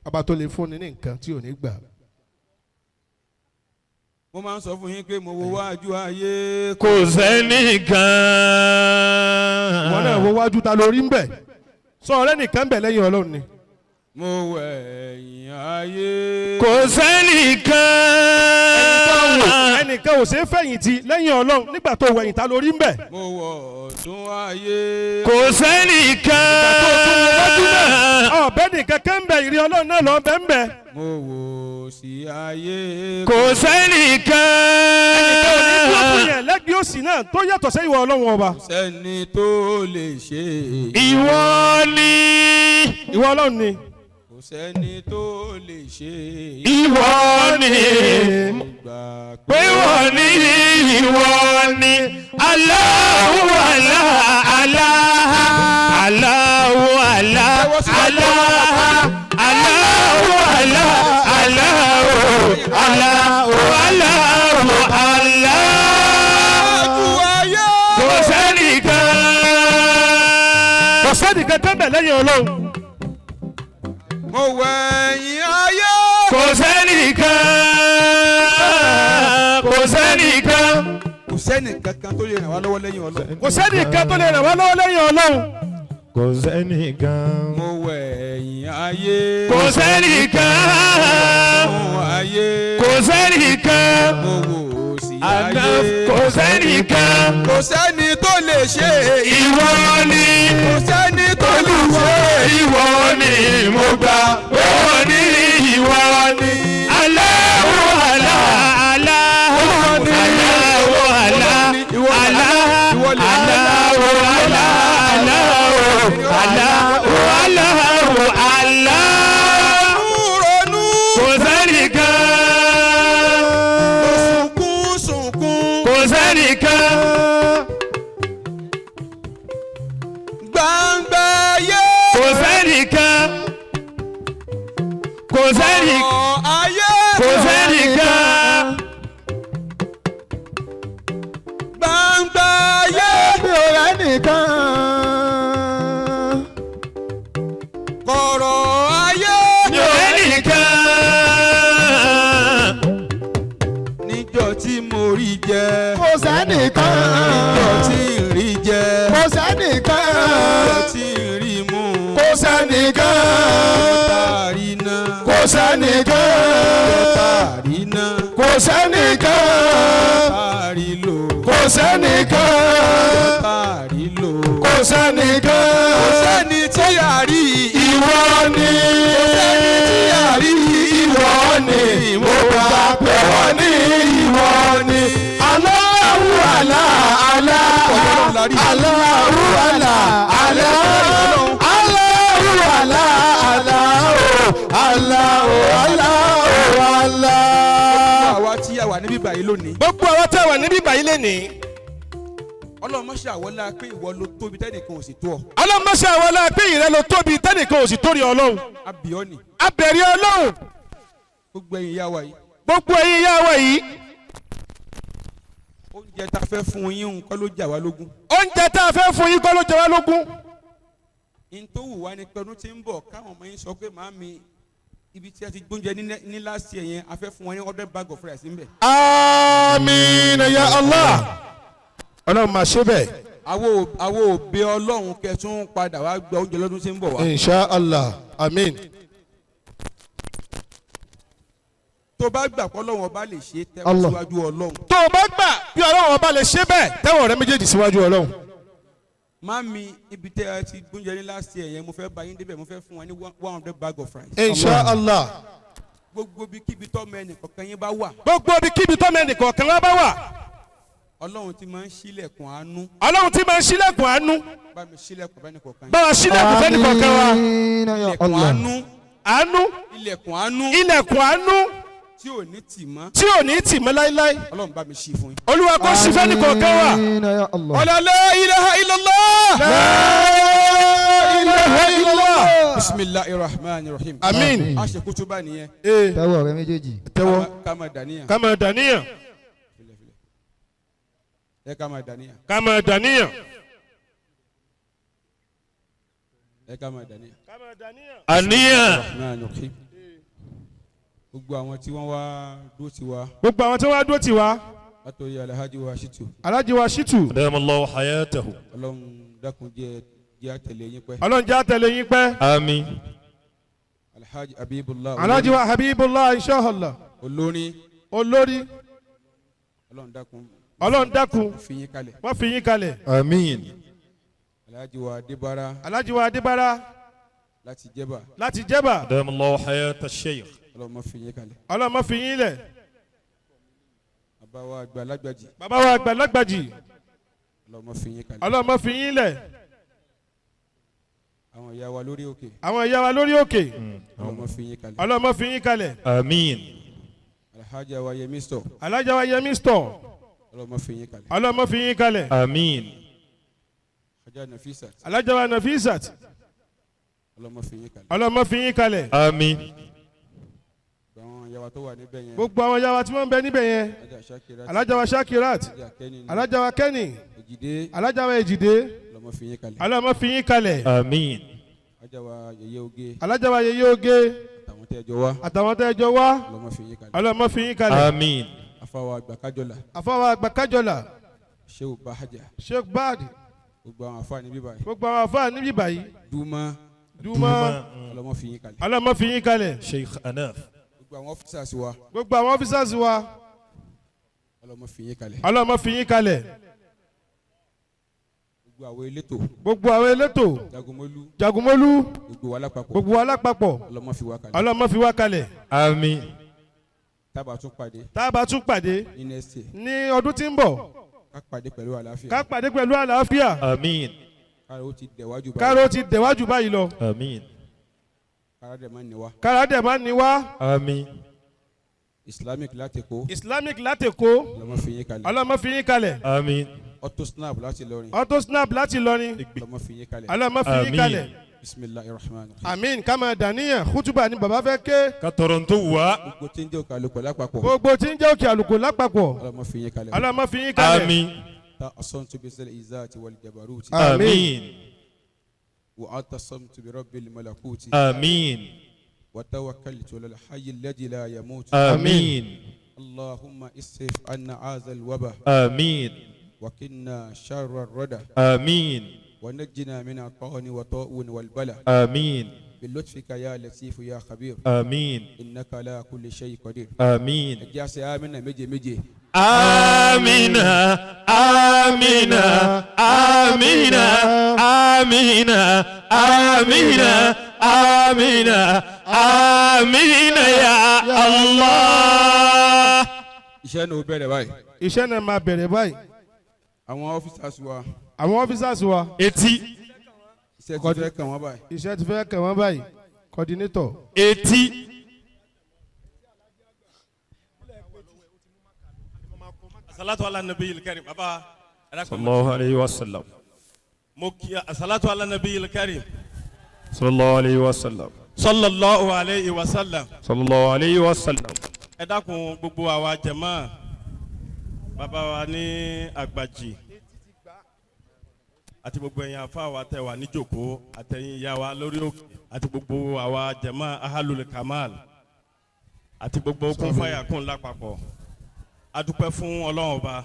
Ọba tó lè fúnni ní nǹkan tí ò ní gbà. Mo máa ń sọ fún yín pé mo wo wájú ayé. Kò sẹ́nìkan. Ìwọ náà wo wájú ta lórí ń bẹ̀. Sọ ọ̀rẹ́ nìkan ń bẹ̀ lẹ́yìn Ọlọ́run ni. Mo wẹ̀yìn ayé. Kò sẹ́nìkan. Ẹnìkan ò ṣe é fẹ̀yìntì lẹ́yìn Ọlọ́run nígbà tó wẹ̀yìn ta lórí ń bẹ̀. Mo wọ̀ ọ̀tún ayé. Kò sẹ́nìkan. Ọ̀bẹ nìkan kẹ́ ń bẹ̀ ìrì Ọlọ́run náà lọ́ọ́ bẹ́ ń bẹ̀. Mo wò sí ayé. Kò sẹ́nìkan. Ẹnìkan ò ní dúró fún yẹn lẹ́gbẹ̀ẹ́ òsì náà tó yàtọ̀ sẹ́yìn wọ Ọlọ́run ọba. Kò sẹ́ni tó lè ṣe. Ìwọ ni. Ìwọ Ọlọ́run ni. Kò sẹ́ni tó lè ṣe. Ìwọ ni Mo gbà pé wọ́n ní ìwọ ni Allahu Allah Allah Allahu Allah Allah Allahu Allah Allahu Allahu Allahu Allah. Ojú ayé. Kò sẹ́nìkan. Kò sẹ́nìkan tó bẹ̀ lẹ́yìn Ọlọ́run. Mo wẹ̀yìn ayé. Kò sẹ́nìkan. Kò sẹ́nìkan. Kò sẹ́ni kankan tó lè ràn wá lọ́wọ́ lẹ́yìn Ọlọ́run. Kò sẹ́nìkan tó lè ràn wá lọ́wọ́ lẹ́yìn Ọlọ́run. Kò sẹ́nìkan. Mo wẹ̀yìn ayé. Kò sẹ́nìkan. Mo ayé. Kò sẹ́nìkan. Mo wò sí Àná ayé. kò sẹ́nìkan. Kò sẹ́ni tó lè ṣe. Ìwọ ni Kò sẹ́ni tó lè ṣe. ìwọ ni mo gbà. Ìwọ ni ìwọ ni. Allahu Allah Allah Allahu Allah Allah Allahu Allah Allahu Allahu Allah. Ronú. Kò sẹ́nìkan. Sunkún sunkún. Kò sẹ́nìkan. Gbangba ayé. Kò sẹ́nìkan. Kò sẹ́nìkan. Ọ̀rọ̀ ayé. Kò sẹ́nìkan. Gbangba ayé. Mi ò rẹ́ nìkan. Kọ̀rọ̀ ayé. Mi ò rẹ́nìkan. Níjọ́ tí mo rí jẹ. Kò sẹ́nìkan. Níjọ́ tí ń rí jẹ. Kò sẹ́nìkan. Níjọ́ tí ń rí mu. Kò sẹ́nìkan. Tàrí náà. Kò sẹ́nìkan. Tàrí náà. Kò sẹ́nìkan. Tàrí lò. Kò sẹ́nìkan. Tàrí lò. Kò sẹ́nìkan. Kò sẹ́ni tí a rí. Ìwọ ni. Kò sẹ́ni tí a rí. Ìwọ ni. Mo gbà pé wọ́n ní ìwọ ni. Allahu Allah Allah. Allahu Allah Allah. Allahu Allah Allah. Allahu Allahu Allah. Àwa tí a wà níbí báyìí lónìí. Gbogbo àwọn tẹ́ wà níbí báyìí lénìí. Ọlọ́run má ṣe àwọlá pé ìwọ ló tóbi tẹ́nìkan ò sì tó ọ. Ọlọ́run má ṣe àwọn ọlá pé ìrẹ́ ló tóbi tẹ́nìkan ò sì torí Ọlọ́run. Abíọ́nì. Abẹ̀rẹ̀ Ọlọ́run. Gbogbo ẹ̀yin ìyá wa yìí. Gbogbo ẹ̀yin ìyá wa yìí. Oúnjẹ tá a fẹ́ fún yín nǹkan ló jà wá lógún. Oúnjẹ tá a fẹ́ fún yín kọ́ ló jẹ wá lógún. N tó wù wá ni pé ọdún tí ń bọ̀ káwọn ọmọ yín sọ pé màámi ibi tí a ti gbóúnjẹ ní last year yẹn a fẹ́ fún wọn ní 100 bag of rice ńbẹ̀. Àmín ya Allah. Ọlọ́run máa ṣe bẹ́ẹ̀. Àwo òbí Ọlọ́run kẹtún padà wá gba oúnjẹ lọ́dún tí ń bọ̀ wá. Insha Allah. Àmín. Tó bá gbà pé Ọlọ́run ọba lè ṣe tẹ́wọ́ Allah. síwájú Ọlọ́run. Tó o bá gbà bí Ọlọ́run ọba lè ṣe bẹ́ẹ̀ tẹ́wọ́ rẹ méjèèjì síwájú Ọlọ́run. Màámi ibi tẹ́ ẹ ti gbóúnjẹ ní last year yẹn mo fẹ́ bá yín débẹ̀ mo fẹ́ fún wọn ní 100 bag of rice. Insha Allah. Gbogbo bí kíbi tọ́mọ ẹnì kọ̀ọ̀kan yín bá wà. Gbogbo ibi kíbi tọ́mọ ẹnì kọ̀ọ̀kan wá bá wà. Ọlọ́run ti máa ń ṣílẹ̀kùn àánú. Ọlọ́run ti máa ń ṣílẹ̀kùn àánú. Bá mi ṣílẹ̀kùn fẹ́ni kọ̀ọ̀kan yín. Bá wa ṣílẹ̀kùn fẹ́ni kọ̀ọ̀kan wa. Ilẹ̀kùn àánú. Àánú. Ilẹ̀kùn àánú. Ilẹ̀kùn àánú. Tí ò ní tì mọ́. Tí ò ní tì mọ́ láíláí. Ọlọ́run bá mi ṣí fún yín. Olúwa kó ṣí fẹ́ni kọ̀ọ̀kan wa. Ọlá la ilaha illallah. La ilaha illallah. Bismillahir rahmanir rahim. Àmín. A ṣe kútúbà nìyẹn. Tẹ́wọ́ rẹ méjèèjì. Tẹ́wọ́. Ká máa dàníyàn. Ká máa dàníyàn. Ẹ ká máa dàníyàn. Ká máa dàníyàn. Ẹ ká máa dàníyàn. Ká máa dàníyàn. Àníyàn. Rahmanir rahim. Gbogbo àwọn tí wọ́n wá dúró ti wa. Gbogbo àwọn tí wọ́n wá dúró ti wa. Látòrí Alhaji wa Shitu. Alhaji wa Shitu. Adamallahu hayatahu. Ọlọ́run dákun jẹ́ àtẹ̀lé yín pẹ́. Ọlọ́run jẹ́ àtẹ̀lé yín pẹ́. Àmín. Alhaji Habibullah. Alhaji wa Habibullah inshallah. Olórin. Olórí. Ọlọ́run dákun. Ọlọ́run dákun. Wọ́n fi yín kalẹ̀. Wọ́n fi yín kalẹ̀. Àmín. Alhaji wa Adébára. Alhaji wa Adébára. Láti Jẹ́bà. Láti Jẹ́bà. Adamallahu hayata sheikh. Ọlọ́run má fi yín kalẹ̀. Ọlọ́run má fi yín lẹ̀. Bàbá wa àgbà lágbàjì. Bàbá wa àgbà lágbàjì. Ọlọ́run má fi yín kalẹ̀. Ọlọ́run má fi yín lẹ̀. Àwọn ìyá wa lórí òkè. Àwọn ìyá wa lórí òkè. Ọlọ́mọ fi yín kalẹ̀. Ọlọ́mọ fi yín kalẹ̀. Àmín. Alhaja wa Yemi Store. Alhaja wa Yemi Store. Ọlọ́mọ fi yín kalẹ̀. Ọlọ́mọ fi yín kalẹ̀. Àmín. Alhaja Nafisat. Alhaja wa Nafisat. Ọlọ́mọ fi yín kalẹ̀. Ọlọ́mọ fi yín kalẹ̀. Àmín. Àwọn ìyá wa tó wà níbẹ̀ yẹn. Gbogbo àwọn ìyá wa tí wọ́n ń bẹ níbẹ̀ yẹn. Alhaja wa Shakirat. Alhaja wa Kenny. Alhaja wa Ejide. Ọlọ́mọ fi yín kalẹ̀. Ọlọ́mọ fi yín kalẹ̀. Àmín. Alhaja wa Yeye Oge. Alhaja wa Yeye Oge. Àtàwọn tẹ́ jọ wá. Àtàwọn tẹ́ jọ wá. Ọlọ́mọ fi yín kalẹ̀. Ọlọ́mọ fi yín kalẹ̀. Àmín. Afawa Àgbàkájọlá. Afawa Àgbàkájọlá. Sheikh Bahaja. Sheikh Bad. Gbogbo àwọn afa níbí báyìí. Gbogbo àwọn afa níbí báyìí. Duma. Duma. Ọlọ́mọ fi yín kalẹ̀. Ọlọ́mọ fi yín kalẹ̀. Sheikh Anaf. Gbogbo àwọn officers wa. Gbogbo àwọn officers wa. Ọlọ́mọ fi yín kalẹ̀. Ọlọ́mọ fi yín kalẹ̀. Gbogbo àwọn elétò. Gbogbo àwọn elétò. Jagunmólú. Jagunmólú. Gbogbo wa lápapọ̀. Gbogbo wa lápapọ̀. Ọlọ́mọ fi wá kalẹ̀. Ọlọ́mọ fi wá kalẹ̀. Àmín. Tá bá tún pàdé. Tá bá tún pàdé. Ní next year. Ní ọdún tí ń bọ̀. Ká pàdé pẹ̀lú àlàáfíà. Ká pàdé pẹ̀lú àlàáfíà. Àmín. Káró ti dẹ̀wájú báyìí. Káró ti dẹ̀wájú báyìí lọ. Àmín. Kára dẹ̀ máa ní wá. Kára dẹ̀ máa ní wá. Àmín. Islamic láti Èkó. Islamic láti Èkó. Ọlọ́mọ fi yín kalẹ̀. Ọlọ́mọ fi yín kalẹ̀. Àmín. Auto snap láti Ìlọrin. Auto snap láti Ìlọrin. Ọlọ́mọ fi yín kalẹ̀. Ọlọ́mọ fi yín kalẹ̀. Bismillahir rahmanir rahim. Àmín. Ká máa dàníyàn kútùbà ni bàbá fẹ́ ké. Ká tọrọ tó wá. Gbogbo tí ń jẹ́ òkè àlùkò lápapọ̀. Gbogbo tí ń jẹ́ òkè àlùkò lápapọ̀. Ọlọ́mọ fi yín kalẹ̀. Ọlọ́mọ fi yín kalẹ̀. Àmín. Ta asọ́ntu bisal izati wal jabaruti. Àmín. Wa atasamtu bi rabbil malakuti. Àmín. Wa tawakkaltu alal hayy alladhi la yamutu. Àmín. Allahumma isrif anna hadha alwaba. Àmín. Wa qina sharra ar-rada. Àmín. ونجنا من الطعن وطاعون والبلاء. آمين. بلطفك يا لطيف يا خبير. آمين. إنك على كل شيء قدير. آمين. آمين مجي مجي. آمين آمين آمين آمين آمين آمين آمين يا الله. Iṣẹ́ náà ó bẹ̀rẹ̀ báyìí. Iṣẹ́ náà máa bẹ̀rẹ̀ báyìí. Àwọn officers wa. Àwọn officers wa. Etí. Iṣẹ́ ti fẹ́ kàn wọ́n báyìí. Iṣẹ́ ti fẹ́ kàn wọ́n báyìí. Coordinator. Etí. Asalatu ala nabiyil karim baba. Sallallahu alayhi wa sallam. Mo kí asalatu ala nabiyil karim. Sallallahu alayhi wa sallam. Sallallahu alayhi wa sallam. Sallallahu alayhi wa sallam. Ẹ dákun gbogbo àwa jàmá bàbá wa ní Àgbàjì àti gbogbo ẹ̀yin àfa wa tẹ́ wà níjókòó àtẹ̀yin ìyá wa lórí òkè àti gbogbo àwa jàmá ahalul kamal àti gbogbo kúnfàyàkùn lápapọ̀. Adúpẹ́ fún Ọlọ́run Ọba.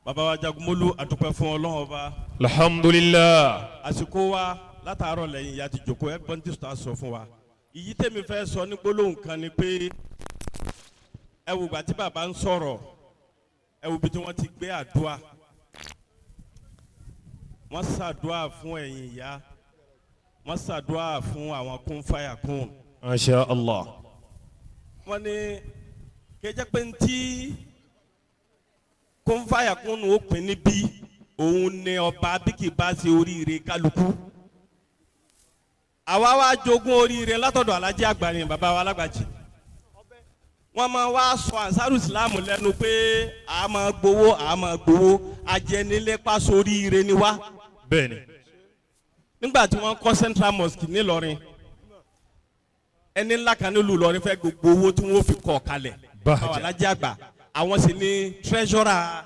Bàbá wa Jagunmólú adúpẹ́ fún Ọlọ́run Ọba. Alhamdulillah. Àsìkò wa látàárọ̀ lẹ́yìn ìyá ti jókòó ẹgbọ́n tí sọ fún wa. Ìyí tèmi fẹ́ sọ ní gbólóhùn kan ni pé ẹ wò gbà tí bàbá ń sọ̀rọ̀ ẹ wò bí tí wọ́n ti gbé àdúrà. Wọ́n ṣàdúrà fún ẹ̀yin ìyá, wọ́n ṣàdúrà fún àwọn kúnfàyàkùn. Masha Allah. Wọ́n ní kẹjẹ pé ntí kúnfàyàkùn ó pín níbí òun ni ọba bí kì í bá ṣe oríire kálukú. Àwa wá jogún oríire látọ̀dọ̀ Alájí àgbà ni bàbá wa Alágbàjì. Wọ́n máa wá sọ ansaru Islam lẹ́nu pé a máa gbowó a máa gbowó ajẹnilépa sóríire ni wá. Bẹ́ẹ̀ni. Nígbà tí wọ́n kọ́ Central Mosque nílọrin ẹni ńlá kan nílùú Ìlọrin fẹ́ gbogbo owó tí wọ́n fi kọ́ kalẹ̀. Báwa Alájí àgbà àwọn sì ní treasurer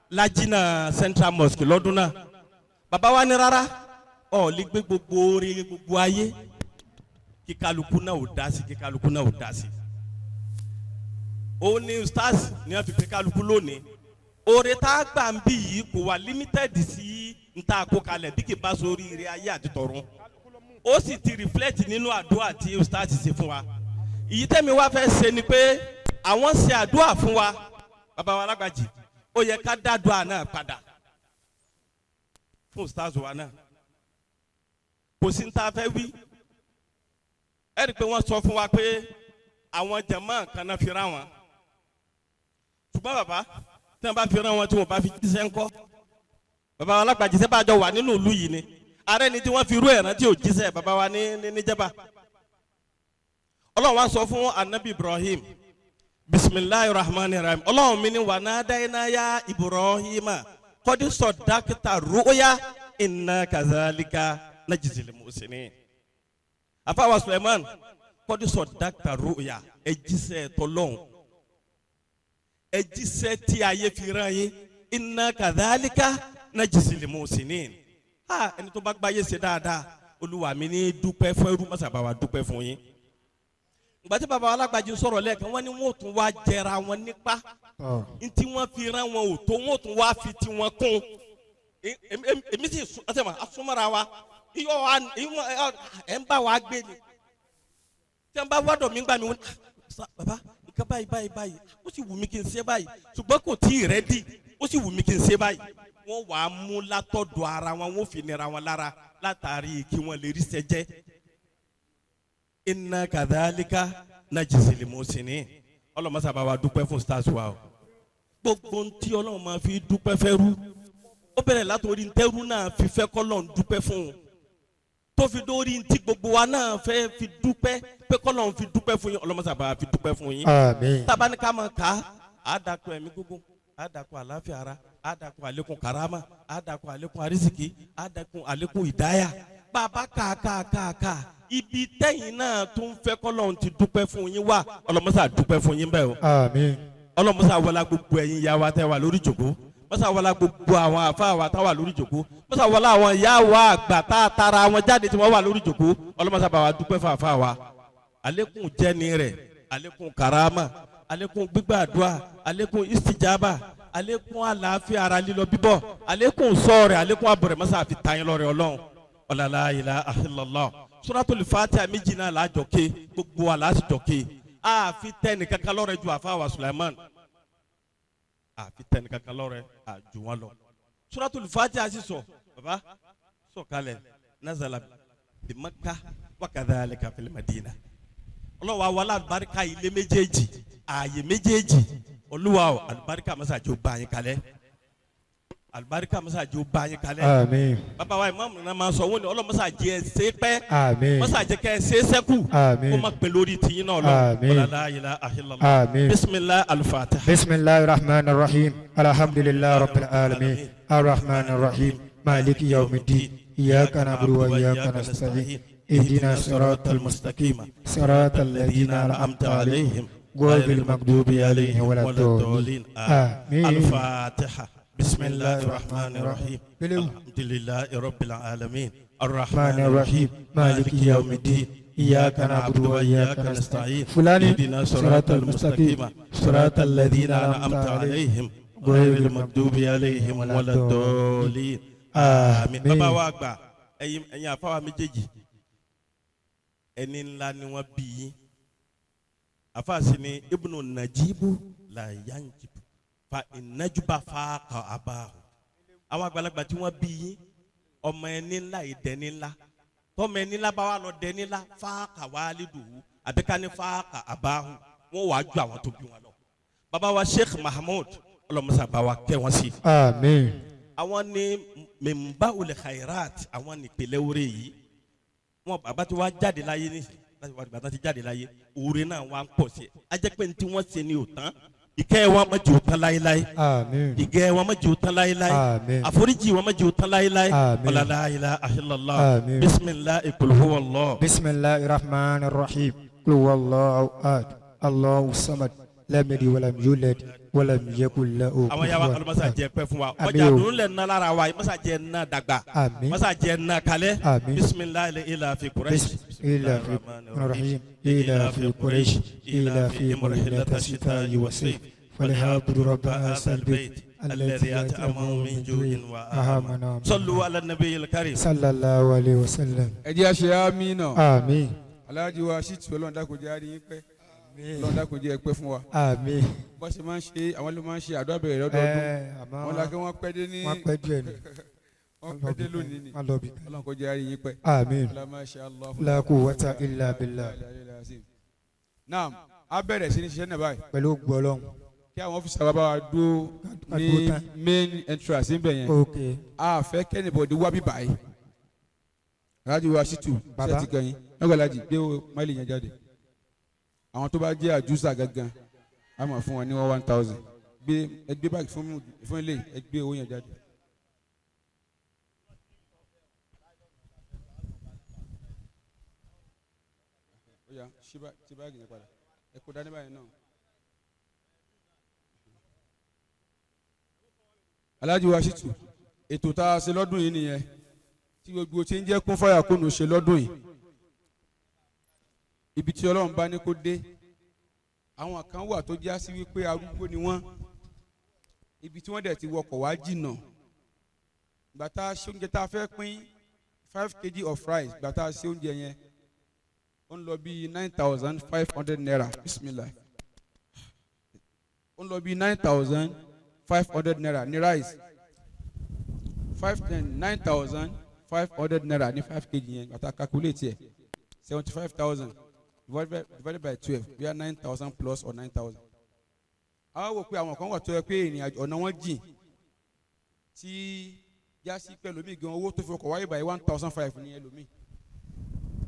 lajina Central Mosque lọ́dún náà. Bàbá wa ní rárá ọ̀ lè gbé gbogbo orin gbogbo ayé kí kálukú náà ò dá sí kí kálukú náà ò dá sí. Ó ní stars ní wọ́n fi pé kálukú lónìí. Oore tá a gbà ń bí yìí kò wà limited sí n ta kó kalẹ̀ bí kì bá sórí ire ayé àti tọ̀run. Ó sì ti reflect nínú àdúrà tí stars ṣe fún wa. Ìyí tẹ́mi wá fẹ́ ṣe ni pé àwọn ṣe àdúrà fún wa bàbá wa Alágbàjì ó yẹ ká dàdúrà náà padà fún stars wa náà. Kò sí ní ta fẹ́ wí. Ẹ rí i pé wọ́n sọ fún wa pé àwọn jàmáà kan náà fi ra wọn. Ṣùgbọ́n bàbá tí wọ́n bá fi rán wọn tí wọ́n bá fi jíṣẹ́ ńkọ́. Bàbá Alágbàjì sẹ́ bá jọ wà nínú ìlú yìí ni. Ààrẹ ni tí wọ́n fi irú ẹ̀ rántí òjíṣẹ́ bàbá wa ní níjẹba. Ọlọ́run wa sọ fún anabi Ibrahim, bisimilahi rahman rahim, Ọlọ́run mi ni wà ná dáináyà Ibrahima kọ́dí sọ̀dákítà rúóyá iná kazalika najzil muhsinin. Àfàwà Suleiman, kọ́dí sọ̀dákítà rúóyá, ẹ jíṣẹ́ tọ́lọ́hún, ẹ jíṣẹ́ tí ayé fi rán yín, iná kazalika najzil muhsinin. Ha, ẹni tó bá gbáyé ṣe dáadáa, Olúwa mi ní dúpẹ́ fún ẹrú, mọ́sàbá wa dúpẹ́ fún yín. Ìgbà tí baba alágbàjì sọ̀rọ̀ lẹ́ẹ̀kan, wọ́n ní wọ́n ò tún wá jẹra wọn nípa ntí wọ́n fi rán wọn ò tó, wọ́n ò tún wá fi tiwọn kún. Èmi sì ọtí ma asúnmọ́ra wa iyọ̀ wa ẹ̀ ń bá wa gbé ni tí wọ́n bá wádọ̀ mí gbà mí wọ́n ní baba nǹkan báyìí báyìí báyìí, ó sì wù mí kí n ṣe báyìí, ṣùgbọ́n kò tí ì rẹ́dì, ó sì wù mí kí n ṣe báyìí. Wọ́n wàá mú látọ̀dọ̀ ara wọn, wọ́n fi nira wọn lára látàrí kí wọ́n lè rí sẹ́jẹ́. Inna kadhalika najzil muhsinin. Ọlọ́mọsá bá wa dúpẹ́ fún stars wa o. Gbogbo ntí Ọlọ́run máa fi dúpẹ́ fẹ́ rú, ó bẹ̀rẹ̀ látòrí ntẹ́rú náà fi fẹ́ kọ́lọ́n dúpẹ́ fún un, tó fi dórí ntí gbogbo wa náà fẹ́ fi dúpẹ́ pé kọ́lọ́n fi dúpẹ́ fún yín. Ọlọ́mọsá bá wa fi dúpẹ́ fún yín. Àmín. Tabaníkà máa kà á dàkún ẹ̀mí gígùn, á dàkún àlàáfíà ara, á dàkún àlékún karama, á dàkún àlékún arísìkí, á dàkún àlékún ìdáyà. Bàbá kà kà kà kà ibi tẹ́yìn náà tún fẹ́ kọ́lọ́hún ti dúpẹ́ fún yín wá, ọlọ́mọ́sá dúpẹ́ fún yín bẹ́ẹ̀ o. Àmín. Ọlọ́mọ́sá wọlá gbogbo ẹ̀yin ìyá wa tẹ́ wà lórí ìjòkó, mọ́sá wọlá gbogbo àwọn àfa wa tá wà lórí ìjòkó, mọ́sá wọlá àwọn ìyá wa àgbà tá a tara wọn jáde tí wọ́n wà lórí ìjòkó. Ọlọ́mọ́sá bá wa dúpẹ́ fún àfa wa, àlékún jẹ́ni rẹ̀, àlékún karama, àlékún gbígbàdúrà, àlékún istijaba, àlékún àlàáfíà ara lílọ bíbọ̀, àlékún sọ́ọ̀rẹ̀, àlékún àbọ̀rẹ̀, mọ́sá fi tayín lọ́rẹ̀ Ọlọ́run. Ọ̀làlá ilaha illallah. Suratul Fatiha méjì náà lájọ ké, gbogbo wa láti jọ ké. A fi tẹ́ni kankan lọ́rẹ̀ ju àfa wa Suleiman, a fi tẹ́ni kankan lọ́rẹ̀ a ju wọn lọ. Suratul Fatiha sì sọ baba sọ̀kalẹ̀ nazala bi Makkah wa kadhalika fil Madina. Ọlọ́wà wàlá àlùbáríkà ilé méjèèjì, ààyè méjèèjì, Olúwa o, àlùbáríkà masajo bá yín kalẹ̀, àlùbáríkà masajo bá yín kalẹ̀. Àmín. Bàbá wa ìmáàmù náà máa sọ wọ́n ní ọlọ́mọsàjẹ́ ẹ̀ ṣe pẹ́, Àmín. mọ́sàjẹ́ kẹ́ ẹ ṣe é sẹ́kù, Àmín. kó má pè lórí tiyín náà lọ. Àmín. La ilaha illallah. Àmín. Bisimilahi alifatiha. Bismillahir Rahmanir Rahim. Alhamdulillahi Rabbil Alamin. Arrahmanir Rahim. Maliki Yawmiddin. Iyyaka na'budu wa iyyaka nasta'in. Ihdina siratal mustaqim. Siratal ladhina an'amta alayhim. Ghayril maghdubi alayhim waladdallin. Àmín. Alifatiha. Bisimilahi rahmanir rahim. Alhamdulillahi Rabbil Alamin. Arrahmanir Rahim. Maliki Yawmiddin. Iyyaka na'budu wa iyyaka nasta'in. Fulani. اهدنا صراط المستقيم صراط الذين أنعمت عليهم غير المغضوب عليهم ولا الضالين. Àmín. Bàbá wa àgbà, ẹ̀yin àfáwà méjèèjì, ẹni ńlá ni wọ́n bí yín. Àfáàsì ni Ibnu Najibu la yanjibu fa ìnájúbà fa kà abahu. Àwọn àgbàlagbà tí wọ́n bí yín, ọmọ ẹni ńlá ìdẹni ńlá, tọmọ ẹni ńlá bá wà lọ dẹni ńlá, fa kà waliduhu àbí ká ní fa kà abahu, wọ́n wàá ju àwọn tó bí wọn lọ. Bàbá wa Sheikh Mahmood, ọlọmọsà bá wa kẹ́ wọn sí. Àmín. Àwọn ní mẹ́mbà olè khairat, àwọn nípìnlẹ̀ oore yìí. Wọn bàbá tí wàá jáde láyé ní láti wàá bàbá tí jáde láyé, oore náà wàá ń pọ̀ sí i. A jẹ́ pé ní tí wọ́n ṣe ni ò tán, ìkẹ́ wọn má jẹ́ ò tán láéláé. Àmín. Ìgẹ́ wọn má jẹ́ ò tán láéláé. Àmín. Àforíjì wọn má jẹ́ ò tán láéláé. Àmín. La ilaha illallah. Àmín. Bisimilahi qul huwa Allah. Bismillahir Rahmanir Rahim. Qul huwallahu ahad. Allahu samad. Lam yalid walam yulad walam yakul lahu Àwọn yàrá kufuwan ọlọmọsà ahad. jẹ pẹ́ fún wa. Àmín Ọjà o. dùn lẹ nà lára wa, masa jẹ nà dàgbà, Àmín. masa jẹ nà kalẹ̀. Àmín. Bisimilahi ila fi Quraish. إلى في الرحيم إلى في قريش إلى في مرحلة الشتاء والصيف فليعبدوا رب هذا البيت الذي أطعمهم من جوع وآمنهم. صلوا على النبي الكريم. صلى الله عليه وسلم. Ẹ jẹ́ àṣẹ àmín náà. آمين. Aláàjì wa Ṣítù, Ọlọ́run dákun jẹ́ àrí yín pẹ́, Ọlọ́run dákun jẹ́ ẹ pẹ́ fún wa. آمين. Bó ṣe máa ń ṣe, àwọn ló máa ń ṣe àdúrà bẹ̀rẹ̀ lọ́dọọdún. Àmọ́ Wọn la kí wọ́n pẹ́ dé ní wọ́n pẹ́ díẹ̀ ni. Wọ́n pẹ́ dé lónìí ni. Wọ́n lọ bí kan. Ọlọ́run kó jẹ́ àrí yín pẹ́. آمين. La masha Allah. La quwwata illa billah. Naam, a bẹ̀rẹ̀ sí ní ṣiṣẹ́ náà báyìí. Pẹ̀lú ògo Ọlọ́run. Kí àwọn ọ́fíìsì wa bá wa dúró Ká ní dúró tán. main entrance níbẹ̀ yẹn. Ok. A fẹ́ k'anybody wá bí báyìí. Alhaji wa Shitu Baba. ṣe ti gan yín mẹ́gbàlájì gbé máìlì yẹn jáde. Àwọn tó bá jẹ́ àjùsà gangan a máa fún wọn ní 1,000. Gbé ẹ gbé báàgì fún ilé ẹ gbé owó yẹn jáde. Ó yá, ṣí báàgì yẹn padà, ẹ kó dání báyìí náà. Alhaji wa Shitu, ètò tá a ṣe lọ́dún yìí nìyẹn tí gbogbo tí ń jẹ́ kún fáyà kúnnù ṣe lọ́dún yìí. Ibi tí Ọlọ́run bá ní kó dé, àwọn kan wà tó já sí wípé arúgbó ni wọ́n, ibi tí wọ́n dẹ̀ ti wọkọ̀ wá jìnnà. Ìgbà tá a ṣe oúnjẹ tá a fẹ́ pín 5 kg of rice, ìgbà tá a ṣe oúnjẹ yẹn ó ń lọ bí 9,500 naira. Bismillah, ó ń lọ bí 9,500 naira ní rice, 9,500 naira ní 5 kg yẹn. Ìgbà tá a calculate yẹ 75,000 divided by 12, we are 9,000 plus or 9,000. Àwọn wò pé àwọn kan wà tó yẹ pé ìrìn àjò ọ̀nà wọn jìn tí jásí pé ẹlòmíì gan owó tó fi ọkọ̀ wáyé báyìí 1,500 ní ẹlòmíì.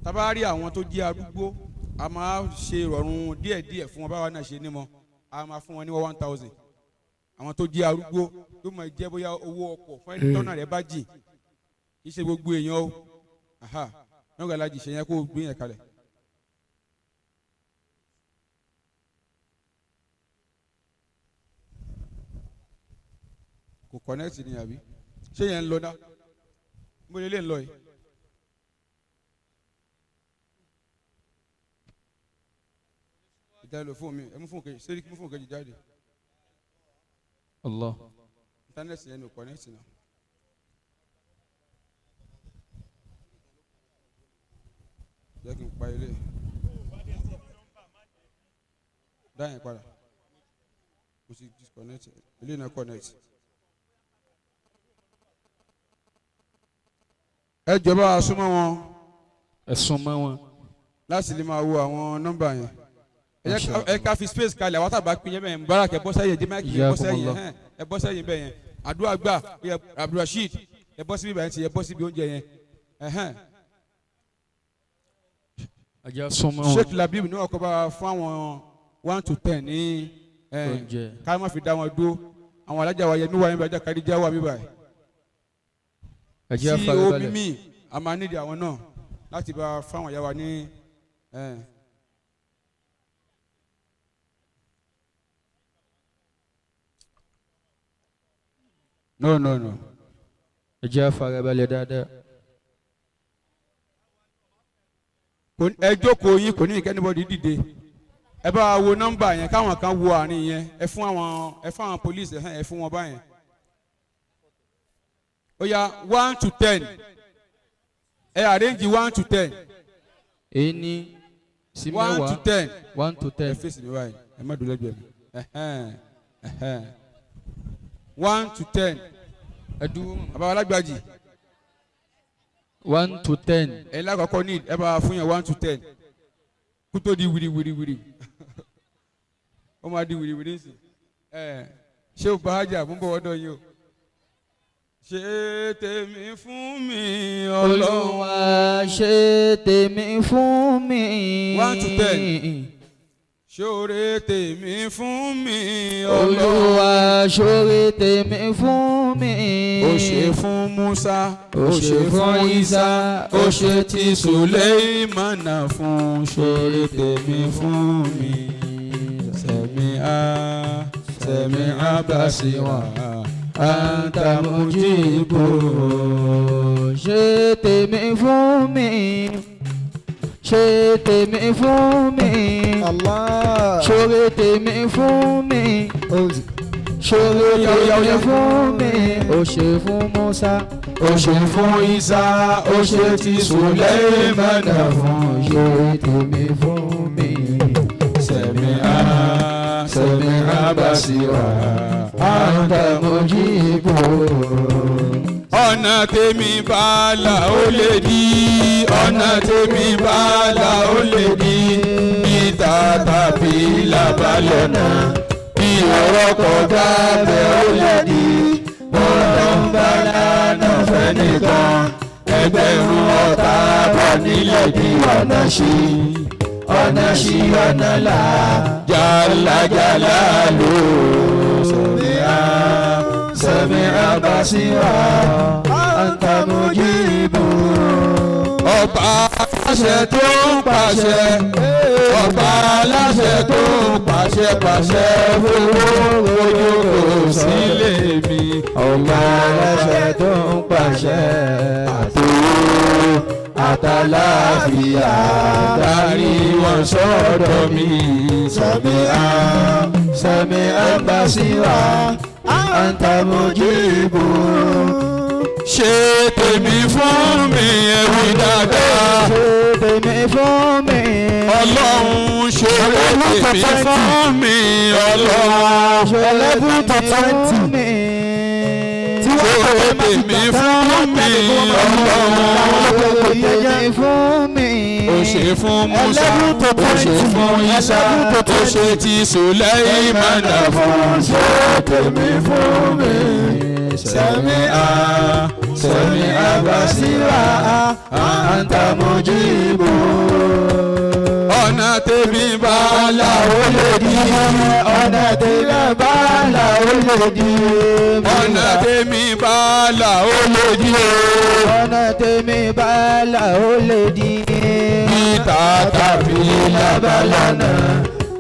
Tá bá rí àwọn tó jẹ́ arúgbó, a máa ṣe ìrọ̀rùn díẹ̀díẹ̀ fún wọn, báwa náà ṣe ní mọ́, a máa fún wọn ní 1,000. Àwọn tó jẹ́ arúgbó yóò máa jẹ́ bóyá owó ọkọ̀ fún ẹni tọ́nà rẹ̀ bá jìn, kì í ṣe gbogbo èèyàn o. Nígbà láti ṣe yẹn kó gbé yẹn kalẹ̀. Kò connect ni àbí ṣé yẹn ń lọ náà? Mo lè lè lọ yìí. Ìdálò fóònù mi, ẹ mú fóònù kejì, ṣé mú fóònù kejì jáde. Allah. Íńtánẹ́ẹ̀tì yẹn ní connect náà. Jẹ́ kí n pa ilé. Dá yẹn padà. Mo ti disconnect. Ilé náà connect. Ẹ jọ̀ọ́ a súnmọ́ wọn. Ẹ súnmọ́ wọn. Láti lè máa wo àwọn nọ́mbà yẹn. Ẹ ká fi space kalẹ̀, àwọn àtàbà pín yẹn bẹ́ẹ̀ Mubarak ẹ bọ́ sẹ́yìn, Jẹ́máìkì ẹ bọ́ sẹ́yìn, ẹ bọ́ sẹ́yìn bẹ́ẹ̀ yẹn. Àdúrà gbà, Abdulrasheed ẹ bọ́ síbi báyìí ti ẹ bọ́ síbi oúnjẹ yẹn. Sheikh Labib ní ọkọ̀ bá fún àwọn 1 to 10 ní ká má fi dá wọn dúró. Àwọn alájà wa Yẹmí wà níbi ajá Kadija wà níbí báyìí. Tí ó mímì a máa nídìí àwọn náà láti bá fún àwọn ìyá wa ní. No no no. Ẹ jẹ́ farabalẹ̀ dáadáa. Ẹ jókòó yín, kò ní kí anybody dìde. Ẹ bá wo nọ́mbà yẹn káwọn kan wo àárín yẹn, ẹ fún àwọn police ẹ fún wọn báyẹn. Ó yá 1 to 10. Ẹ arrange 1 to 10. Ení sí mẹ́wàá. 1 to 10. 1 to 10. Ẹ fèsì mi báyìí, ẹ má dùn lẹ́gbẹ̀ẹ́ mi. 1 to 10. Ẹ dúró. Bàbá alágbàjì. 1 to 10. Ẹ lákọ̀ọ́kọ́ ní ẹ bá fún yẹn 1 to 10. Kó tó di wìrìwìrìwìrì. Ó máa di wìrìwìrì sí. Ẹ ṣé o bá ájà mú bọ̀ wọ́dọ̀ yìí o. Ṣé tèmi fún mi Ọlọ́run. Olúwa ṣe tèmi fún mi. 1 to 10. Ṣoore tèmi fún mi Ọlọ́run. Olúwa ṣoore tèmi fún mi. Ó ṣe fún Musa, ó ṣe fún Isa, ó ṣe ti Sùlẹ́ìmánà fún. Ṣoore tèmi fún mi. Sẹ̀mi á sẹ̀mi á bá sí wa. Anta mujibu. Ṣe tèmi fún mi. Ṣe tèmi fún mi. Allah. Ṣoore tèmi fún mi. Ṣoore tèmi fún mi. Ó ṣe fún Musa, ó ṣe fún Isa, ó ṣe ti Sùlẹ́ìmánà fún. Ṣoore tèmi fún mi. Sẹ̀mi á sẹ̀mi á bá sí wa. Anta mujibu. Ọ̀nà tèmi bá là ó lè di. Ọ̀nà tèmi bá là ó lè di. Ìta tàbí làbálẹ̀ náà. Bí ọ̀rọ̀ kọjá bẹ̀ ó lè di. Bọ́lá ń bá lánàá fẹ́ nìkan. Ẹgbẹ̀rún ọ̀tá bọ̀ nílẹ̀ di ọ̀nà sí. Ọ̀nà sí ọ̀nà là. Jàlá jàlá lò. Sẹ̀míà sẹ̀míà basira. Anta mujibu. Ọba aláṣẹ tó ń pàṣẹ. Ọba aláṣẹ tó ń pàṣẹ pàṣẹ fowó ojú kò sílé mi. Ọba aláṣẹ tó ń pàṣẹ àtòwò àtàláfíà Darí wọn sọ́dọ̀ mi. Sẹ̀míà sẹ̀míà basira. Anta mujibu. Ṣe tèmi fún mi ẹ̀wí dáadáa. Ṣe tèmi fún mi. Ọlọ́run ṣe tèmi fún mi. Ọlọ́run Ṣe tèmi fún mi. ṣe tèmi fún mi. Ọlọ́run Ṣe tèmi fún mi. ó ṣe fún Musa, ó ṣe fún Isa, ó ṣe ti Sùlẹ́ìmánà fún. Ṣe tèmi fún mi. Sẹ̀míà Sẹ̀míà basira. Anta mujibu. Ọ̀nà tèmi bá là ó lè di. Ọ̀nà tèmi bá là ó lè di. Ọ̀nà tèmi bá là ó lè di. Ọ̀nà tèmi bá là ó lè di. Bí tàtà fi lábàlánà,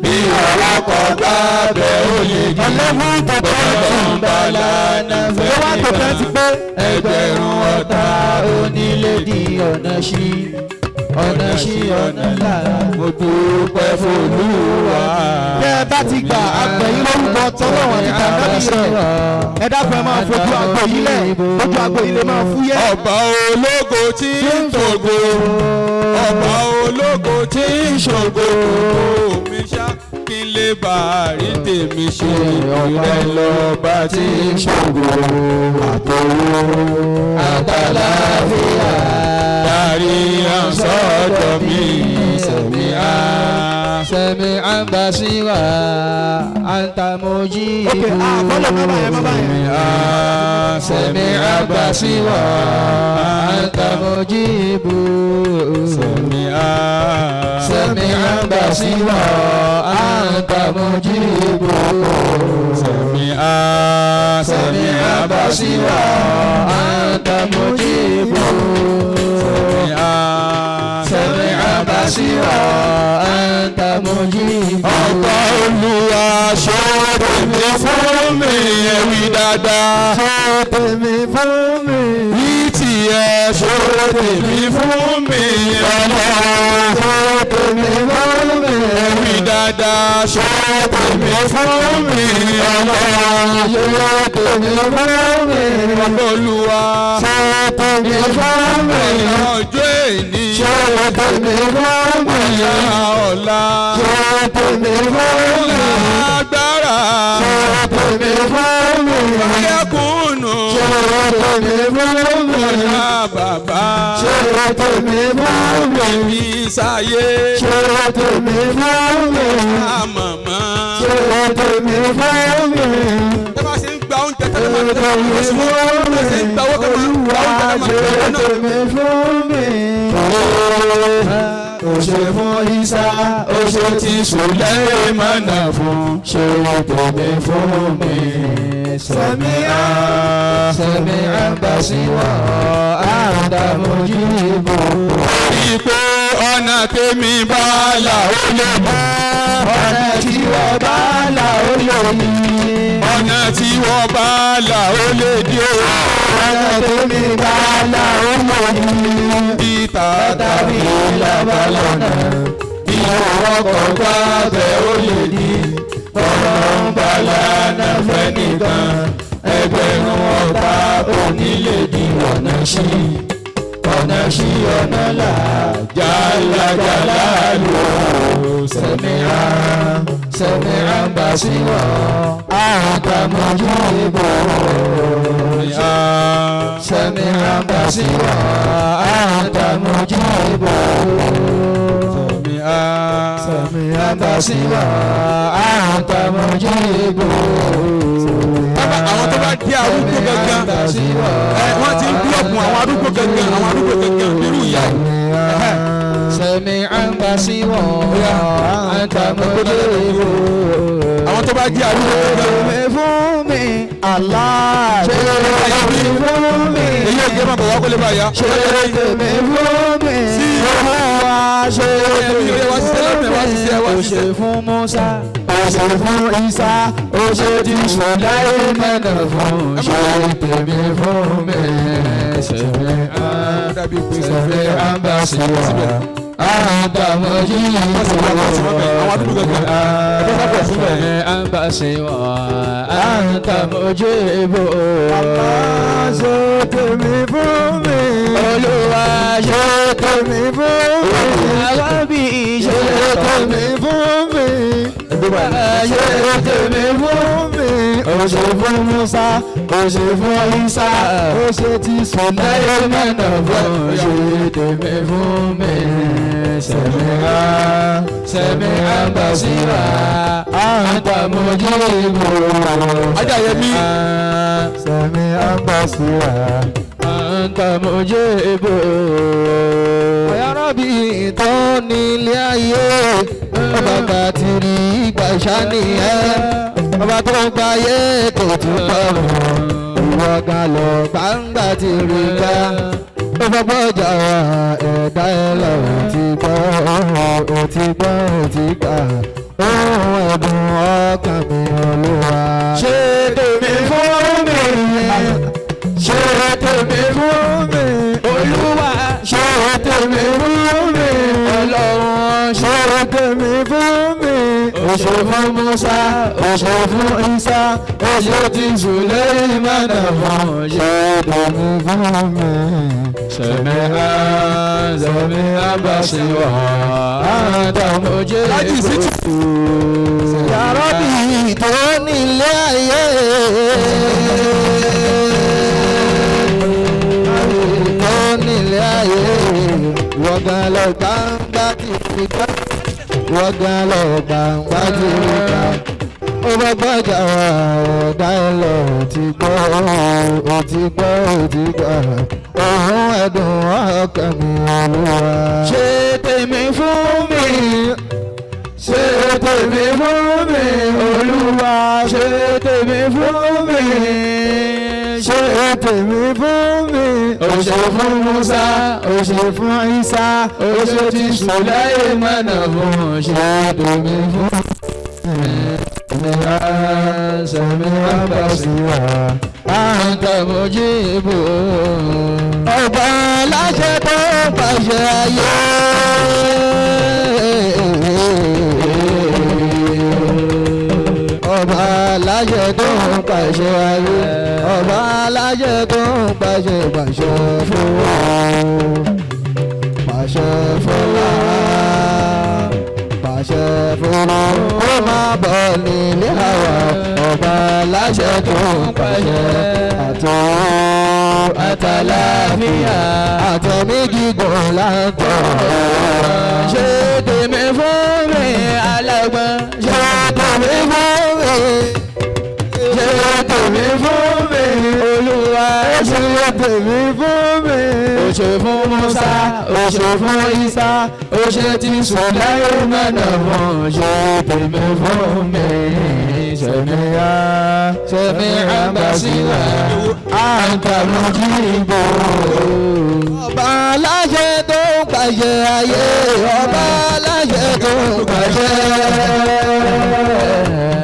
bí ọlọ́kọ̀ gbá bẹ́ ó lè di. 11 to 20. Bàlánà fẹ́ 11 to 20 pé. Ẹgbẹ̀rún ọ̀tá Onílé di ọ̀nà sí. Ọ̀nà sí ọ̀nà là. Mo dúpẹ́ f'Olúwa. Tẹ́ ẹ bá ti gbà àgbẹ̀ yín lórúkọ tọ́lọ́wọ̀n àti tàbí rẹ̀. Ẹ dákun ẹ máa fojú àgbo yìí lẹ̀. Fojú àgbo yìí lè máa fúyẹ́. Ọba ológo tí ń tògo. Ọba ológo tí ń ṣògo. Mi ṣá kí n lè bá a rí tèmi ṣe. Ìrẹ́ lọ́ba tí ń ṣògo. Àtòwò àtàláfíà. Darí ànsọ́dọ̀ mi. Sẹ̀míà. Sẹ̀míà basira. Anta mujibu. Ok, àfọlọ́ má bàyẹn má bàyẹn. Sẹ̀míà basira. Anta mujibu. Sẹ̀míà. Sẹ̀míà basira. Anta mujibu. Sẹ̀míà. Sẹ̀míà basira. Anta mujibu. Sẹ̀míà. Sẹ̀míà basira. Anta mujibu. Ọba Olúwa ṣe tèmi fún mi ẹ̀wí dáadáa. Ṣe tèmi fún mi. Ní tiẹ̀ ṣe tèmi fún mi ọlọ́run. Ṣe tèmi fún mi. Ẹ̀wí dáadáa ṣe tèmi fún mi ọlọ́run. Ṣe tèmi fún mi. Ọba Olúwa Ṣe tèmi fún mi. ọjọ́ èní Ṣe tèmi fún mi. ọ̀la ọ̀la Ṣe tèmi fún mi. agbára Ṣe tèmi fún mi. kẹ́kùnù Ṣe tèmi fún mi. ọ̀la bàbá Ṣe tèmi fún mi. mi sáyé Ṣe tèmi fún mi. màmá. Ṣe tèmi fún mi. Tẹ́ bá ṣe ń gba oúnjẹ tẹ́lẹ̀ máa tẹ́lẹ̀ máa ṣe ṣe ń gba owó kẹ́ máa gba oúnjẹ kẹ́ máa Ṣe tẹ́lẹ̀ náà. tèmi fún mi. Ó ṣe fún Isa, ó ṣe Ti Sùlẹ́ìmánà fún. ṣe tèmi fún mi. Sẹ̀míà sẹ̀míà basira. Anta mujibu. Rí i pé ọ̀nà tèmi bá là ó lè mọ́. Ọ̀nà tí wọ́n bá là ó lè yí. Ọ̀nà tí wọ́n bá là ó lè dé o. Ọ̀nà tèmi bá là ó lè yí. Bí tàtà Tàbí lábàlọ́nà. bí ọkọ̀ gbá bẹ́ ó lè di. Ọ̀nà ń bá lànà fẹ́ nìkan. Ẹgbẹ̀rún ọ̀tá òní lè di Ọ̀nà sí ọ̀nà sí ọ̀nà là. Jàlá jàlá lò. Sẹ̀míà sẹ̀míà basira. Anta mujibu. Sẹ̀míà basira. Anta mujibu. Sẹ̀míà. سميعا بصيرا أنت مجيب. Àwọn tó bá jẹ́ arúgbó gangan, wọ́n ti ń búlọ̀kù àwọn arúgbó gangan, àwọn arúgbó gangan nírú ìyá yìí. سميعا بصيرا أنت مجيب. Àwọn tó bá jẹ́ arúgbó gangan. Ṣe fún mi Allah, ṣe tèmi fún mi. Èyí ò jẹ́ bàbá wa kó lè bá yá. Ṣe tèmi fún mi. Olúwa ṣe tèmi fún mi. Ó ṣe fún Musa, ó ṣe fún Isa, ó ṣe ti Sùláì mẹ́nà fún. Ṣe tèmi fún mi. Sẹ̀mí àǹbàṣìwà. Àǹtàmọ̀jì àǹbàṣìwà. Àǹtàmọ̀jì bò. Ṣe tèmi fún mi. Olúwa ṣe tèmi fún mi. Alábì ṣe tèmi fún mi. Ṣe tèmi fún mi. Ó ṣe fún Musa, ó ṣe fún Isa, Ó ṣe ti Sùláì mẹ́nà fún. Ṣe tèmi fún mi. Sẹ̀mí àǹbàṣìwà. Àǹtàmọ̀jì bò. Ajáyẹmí. Sẹ̀mí àǹbàṣìwà. Àǹtàmọ̀jì bò. Ya Rabbi tó nílé ayé, ọba gbà tí rí ìgbà ìṣàníyàn, ọba tó ń gbáyé kò tún bọ̀ ìwọ gan lọ gbangba ti rí gbá. Ó fọgbọ́ ọjà wa ẹ̀dá ẹ lọ́wọ́ ti gbọ́, ó ti gbọ́, ó ti gbà. Ohun ẹ̀dùn ọkàn mi Olúwa. Ṣe tèmi fún mi. Ṣe tèmi fún mi. Olúwa ṣe tèmi fún mi. Ọlọ́run ṣe tèmi fún mi. Ó ṣe fún Musa, ó ṣe fún Isa, ó ṣe ti Sùláì mẹ́nà fún. Ṣe Tèmi fún mi. Sẹ̀mí sẹ̀mí àbàṣìwà. Àǹtàmọ̀jì Lájì sí ti. Ya Rabbi tó nílé ayé. Tó nílé ayé. Wọ̀gán lọ gbangba ti fi gbá. Wọ̀gán lọ gbangba ti fi gbá. Ó bá gbọ́jà wá ẹ̀dá ẹ lọ ti gbọ́, ó ti gbọ́, ó ti gbà. Òun ẹ̀dùn ọkàn mi Olúwa. Ṣe tèmi fún mi. Ṣe tèmi fún mi. Olúwa ṣe tèmi fún mi. Ṣe tèmi fún mi. Ó ṣe fún Musa, ó ṣe fún Isa, ó ṣe ti Sùláì mẹ́nà fún. Ṣe tèmi fún mi. Sẹ̀mí àbàṣìwà. Àǹtàmọ̀jì bò. Ọba aláṣẹ tó pàṣẹ ayé. Ọba aláṣẹ tó pàṣẹ ayé. Ọba aláṣẹ tó pàṣẹ pàṣẹ fún wa. Pàṣẹ fún wa. Pàṣẹ fún wa. Ó máa bọ̀ nílé àwa. Ọba aláṣẹ tó pàṣẹ àtọ́ Àtàlàáfíà. Àtẹ̀mí gígùn láǹtọ̀. Ṣe tèmi fún mi alágbọ̀n. Ṣé tèmi fún mi? Ṣe tèmi fún mi. Olúwa Ṣé tèmi fún mi? Ó ṣe fún Musa, ó ṣe fún Isa, ó ṣe ti Sùláì mẹ́nà fún. Ṣe tèmi fún mi. Sẹ̀mí sẹ̀mí àbàṣìwà. Àǹtàmọ̀jì bò. Ọba aláṣẹ tó ń pàṣẹ ayé. Ọba aláṣẹ tó ń pàṣẹ.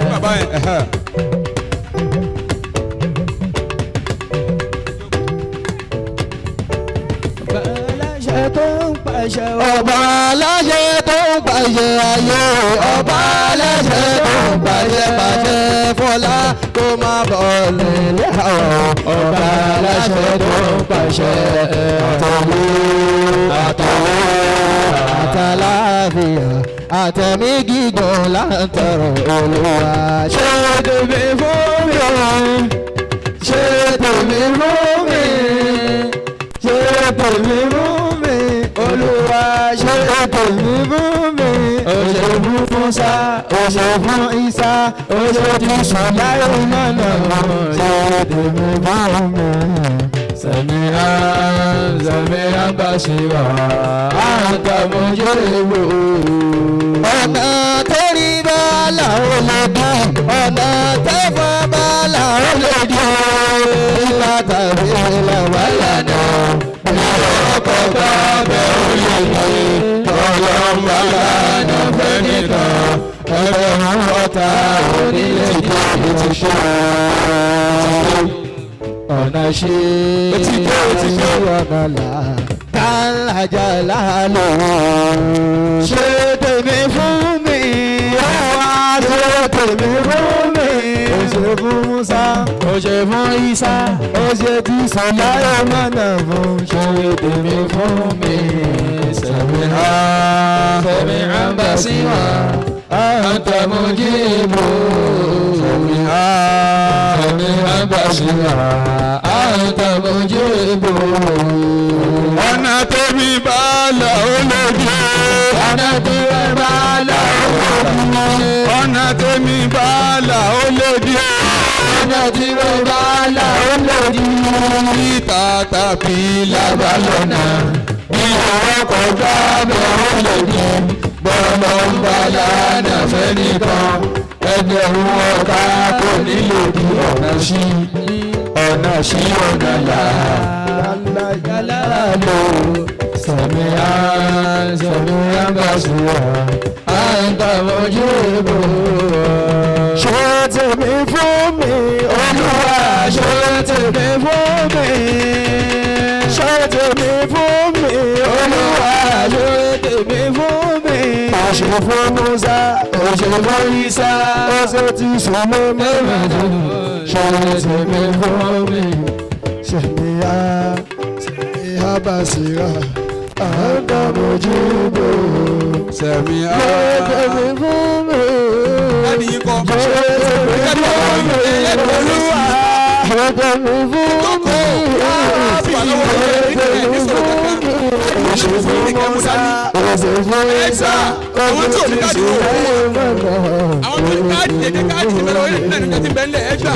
Bàbá yẹn. Aláṣẹ tó ń pàṣẹ. Ọba aláṣẹ tó ń pàṣẹ ayé. Ọba aláṣẹ tó ń pàṣẹ pàṣẹ fọlá kó má bọ̀ nílé àwọn. Ọba aláṣẹ tó ń pàṣẹ. Àtọ̀wé àtọ̀wé àtàláfíà àtẹ̀mí gígùn láǹtọ̀rọ̀ Olúwa. Ṣe tèmi fún mi. Ṣe tèmi fún mi. Ṣe tèmi fún mi. Olúwa ṣe tèmi fún mi. Ó ṣe fún Musa, ó ṣe fún Isa, ó ṣe ti Sùláìmánà ṣe tèmi fún mi. Sami'an sami'an basira anta mujibu. Ọ̀nà tó rí bá làwọn lè dùn, ọ̀nà tẹ́fọ́ bá làwọn lè dùn. Ìlà tàbí ìlà wà lànà, ọkọ̀ bá bẹ̀ ó lè ní. Ọlọ́mọ lànà fẹ́ nìkan, ẹgbẹ̀rún ọ̀tá onílé ti ṣe. Ọ̀nà ṣe ọ̀nà là kàlájà lálọ́. Ṣé tèmi fún mi? Wá ṣe tèmi fún mi? Ó ṣe fún Musa, ó ṣe fún Isa, ó ṣe ti Sùláìmánà fún. Ṣé tèmi fún mi? Sami'an sami'an basira anta mujibu. Sami'an sami'an basira anta mujibu. Ọ̀nà tèmi bá là ó lè dé. Ọ̀nà tèmi bá là ó lè dé. Ọ̀nà tèmi bá là ó lè dé. Ọ̀nà tèmi bá là ó lè dé. Títà tàbí lábàlọ́nà bí ọwọ́ kọjá bẹ́ẹ̀ ó lè dé. Bọ́lá ń bá lánà fẹ́ nìkan, ẹgbẹ̀rún ọ̀tá kò ní lè di ọ̀nà sí. Ọ̀nà sí ọ̀nà là. Lálò sami'an sami'an basira anta mujibu. Ṣé tèmi fún mi? Olúwa ṣé tèmi fún mi? Ṣé tèmi fún mi? Olúwa ṣé tèmi fún mi? Ó ṣe fún Musa, ó ṣe fún Isa, ó ṣe ti Sùláìmánà. Ṣé tèmi fún mi? Sami'an sami'an basira anta mujibu. Sami'an ṣé tèmi fún mi? Ẹni yìí kọ́. Ṣé tèmi fún mi? Olúwa ṣé tèmi fún mi? Ṣé tèmi fún mi? Ó ṣe fún Musa, ó ṣe fún Isa, ó Àwọn tí ò ní ṣe káàdì wò. Àwọn tó ní káàdì dédé káàdì ti bẹ̀rẹ̀ orí náà nígbà tí bẹ́ẹ̀ lẹ̀ ẹ gbà.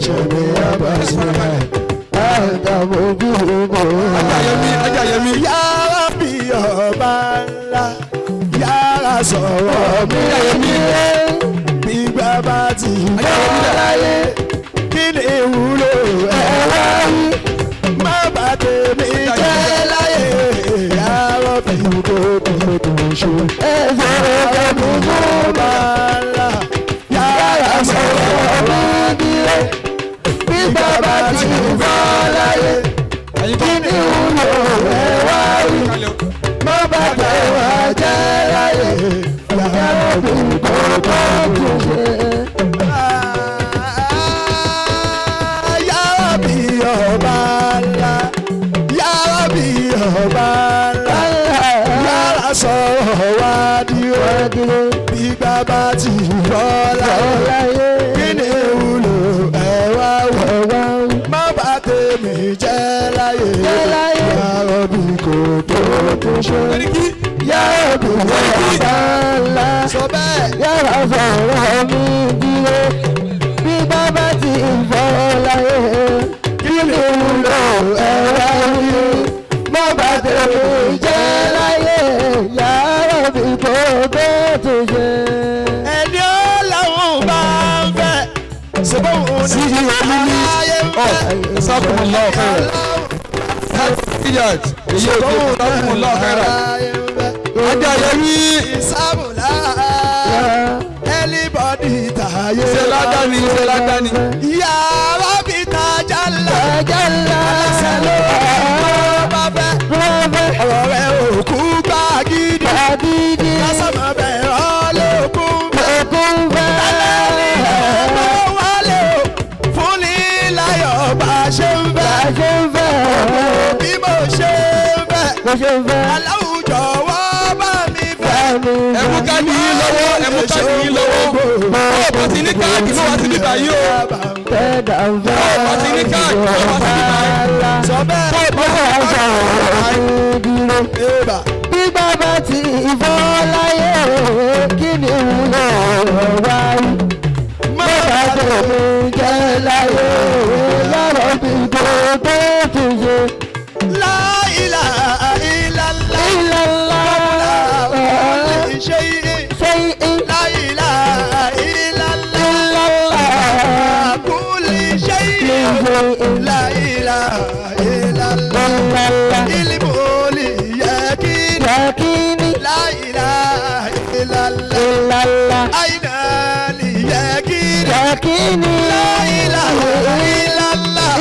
Sami'an basira anta mujibu. Ajayemi Ajayemi. Yàrá bí ọba ńlá, yàrá sọ̀rọ̀ mi. Gbígbà bá ti bọ́ láyé, kí ni ìwúlò ẹ̀ wáyé? Má bà tèmi jẹ́ láyé, yàrá bí kò tó ṣe. Yàrá bí ọba ńlá, yàrá sọ̀rọ̀ mi. Gbígbà bá ti bọ́ láyé, kí ni ìwúlò ẹ̀ wáyé? Má bà tèmi jẹ́ láyé, yàrá bí kò tó ṣe. Yàrá bí ọba ńlá, yàrá bí ọba ńlá, yàrá sọ̀rọ̀ wá dúró, gbígbà bá ti bọ́ láyé, kí ni ìwúlò ẹ̀ wá wò? Má bà tèmi jẹ́ láyé, yàrá bí kò tó ṣe. Yàrá bí ọba ńlá, Sọ bẹ́ẹ̀. yàrá sọ̀rọ̀ mi dúró. Bí bàbá ti bọ́ láyé, kí ni ìwúlò ẹ̀ wáyé? Má bà tèmi jẹ́ láyé, yàrá bí kò tó ṣe. Ẹni ó làwọn bá ń fẹ́, ṣùgbọ́n òun ní aráyé ń fẹ́. Jazakumullahu khairan. Èyí ò tó Jazakumullahu khairan. Ajayemi. Ìsámùlá ẹlíbọ̀dì tààyè. Ṣé ládàáni ṣé ládàáni. Yàrá bí tajà ńlá. Jalla Aláṣẹ ló bá fẹ́. Ọ̀rọ̀ rẹ̀ òkú gbàgídí. Gbàgídí. Lásàmọ̀ bẹ̀rẹ̀ ọlọ́kùn. Òkun fẹ́. Tó wálé o, fún ní láyọ̀ bá ṣe ń fẹ́. Bá ṣe ń fẹ́. Bí mo ṣe ń fẹ́. Bó ṣe ń fẹ́. Aláwùjọ wá bá mi fẹ́. Ẹ mú káàdì yín lọ́wọ́, ẹ mú káàdì yín lọ́wọ́. Bó o bá ti ní káàdì mọ́ wá sí bíbá yìí o. Tẹ́dà ń fẹ́. Bó o bá ti ní káàdì mọ́ wá sí bíbá yìí. Sọ bẹ́ẹ̀. Bó o bá ti ní káàdì Bí bàbá ti fọ́ láyé, shay'in la ilaha illallah ala kulli shay'in la ilaha illallah ilmu li yaqini la ilaha illallah aina li yaqini la ilaha illallah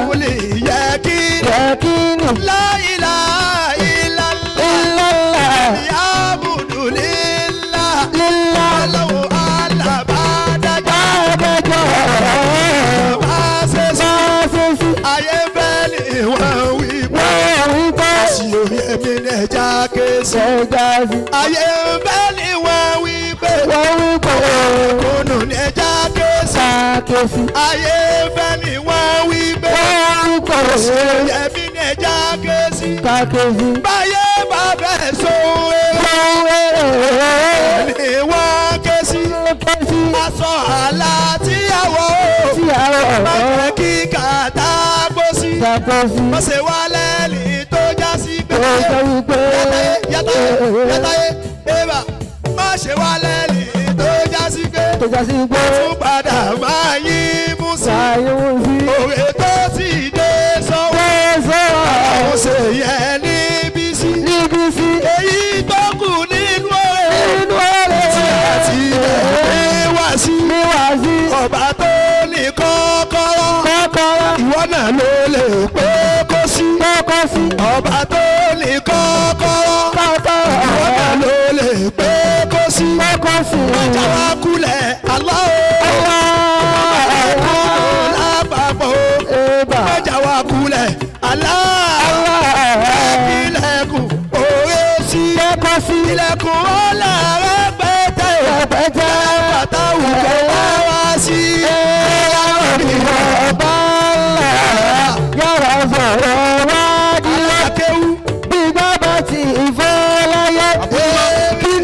kulli yaqini la ilaha illallah ya'budu lillah law ala badaja ayé fẹ́ ni wọ́n wí pé sí òye mi ní ẹja kéésì. Ayé fẹ́ ni wọ́n wí pé kùnú ní ẹja kéésì. Ayé fẹ́ ni wọ́n wí pé sí òye mi ní ẹja kéésì. Báyé bá fẹ́ sóhun èrè ni wọ́n ké sí. Aṣọ àlà tí àwọ̀ ó má jẹ́ kí kàtá gbó sí. Má ṣe wá lẹ́lì tó já sí pé yàtàyé yàtàyé ébà. Má ṣe wá lẹ́lì tó já sí pé tún padà máa yín mú sí. Òwe tó sì dé sọ́wọ́ àwọn ṣe yẹ níbí sí. Èyí tó kù nínú òwe tí a ti bẹ̀rẹ̀ wá sí. Ọba tó ní kọ́kọ́rọ́ ìwọ náà ló lè pé kó sí. Ọba tó ní kọ́kọ́rọ́ ìwọ náà ló lè pé kó sí. Ọjà wa kulẹ̀ Allah o lápapọ̀ ọjà wa kulẹ̀ Allah ilẹ̀kùn òwe sí ilẹ̀kùn ọ̀la rẹpẹtẹ pàtàkì kò wá wá sí.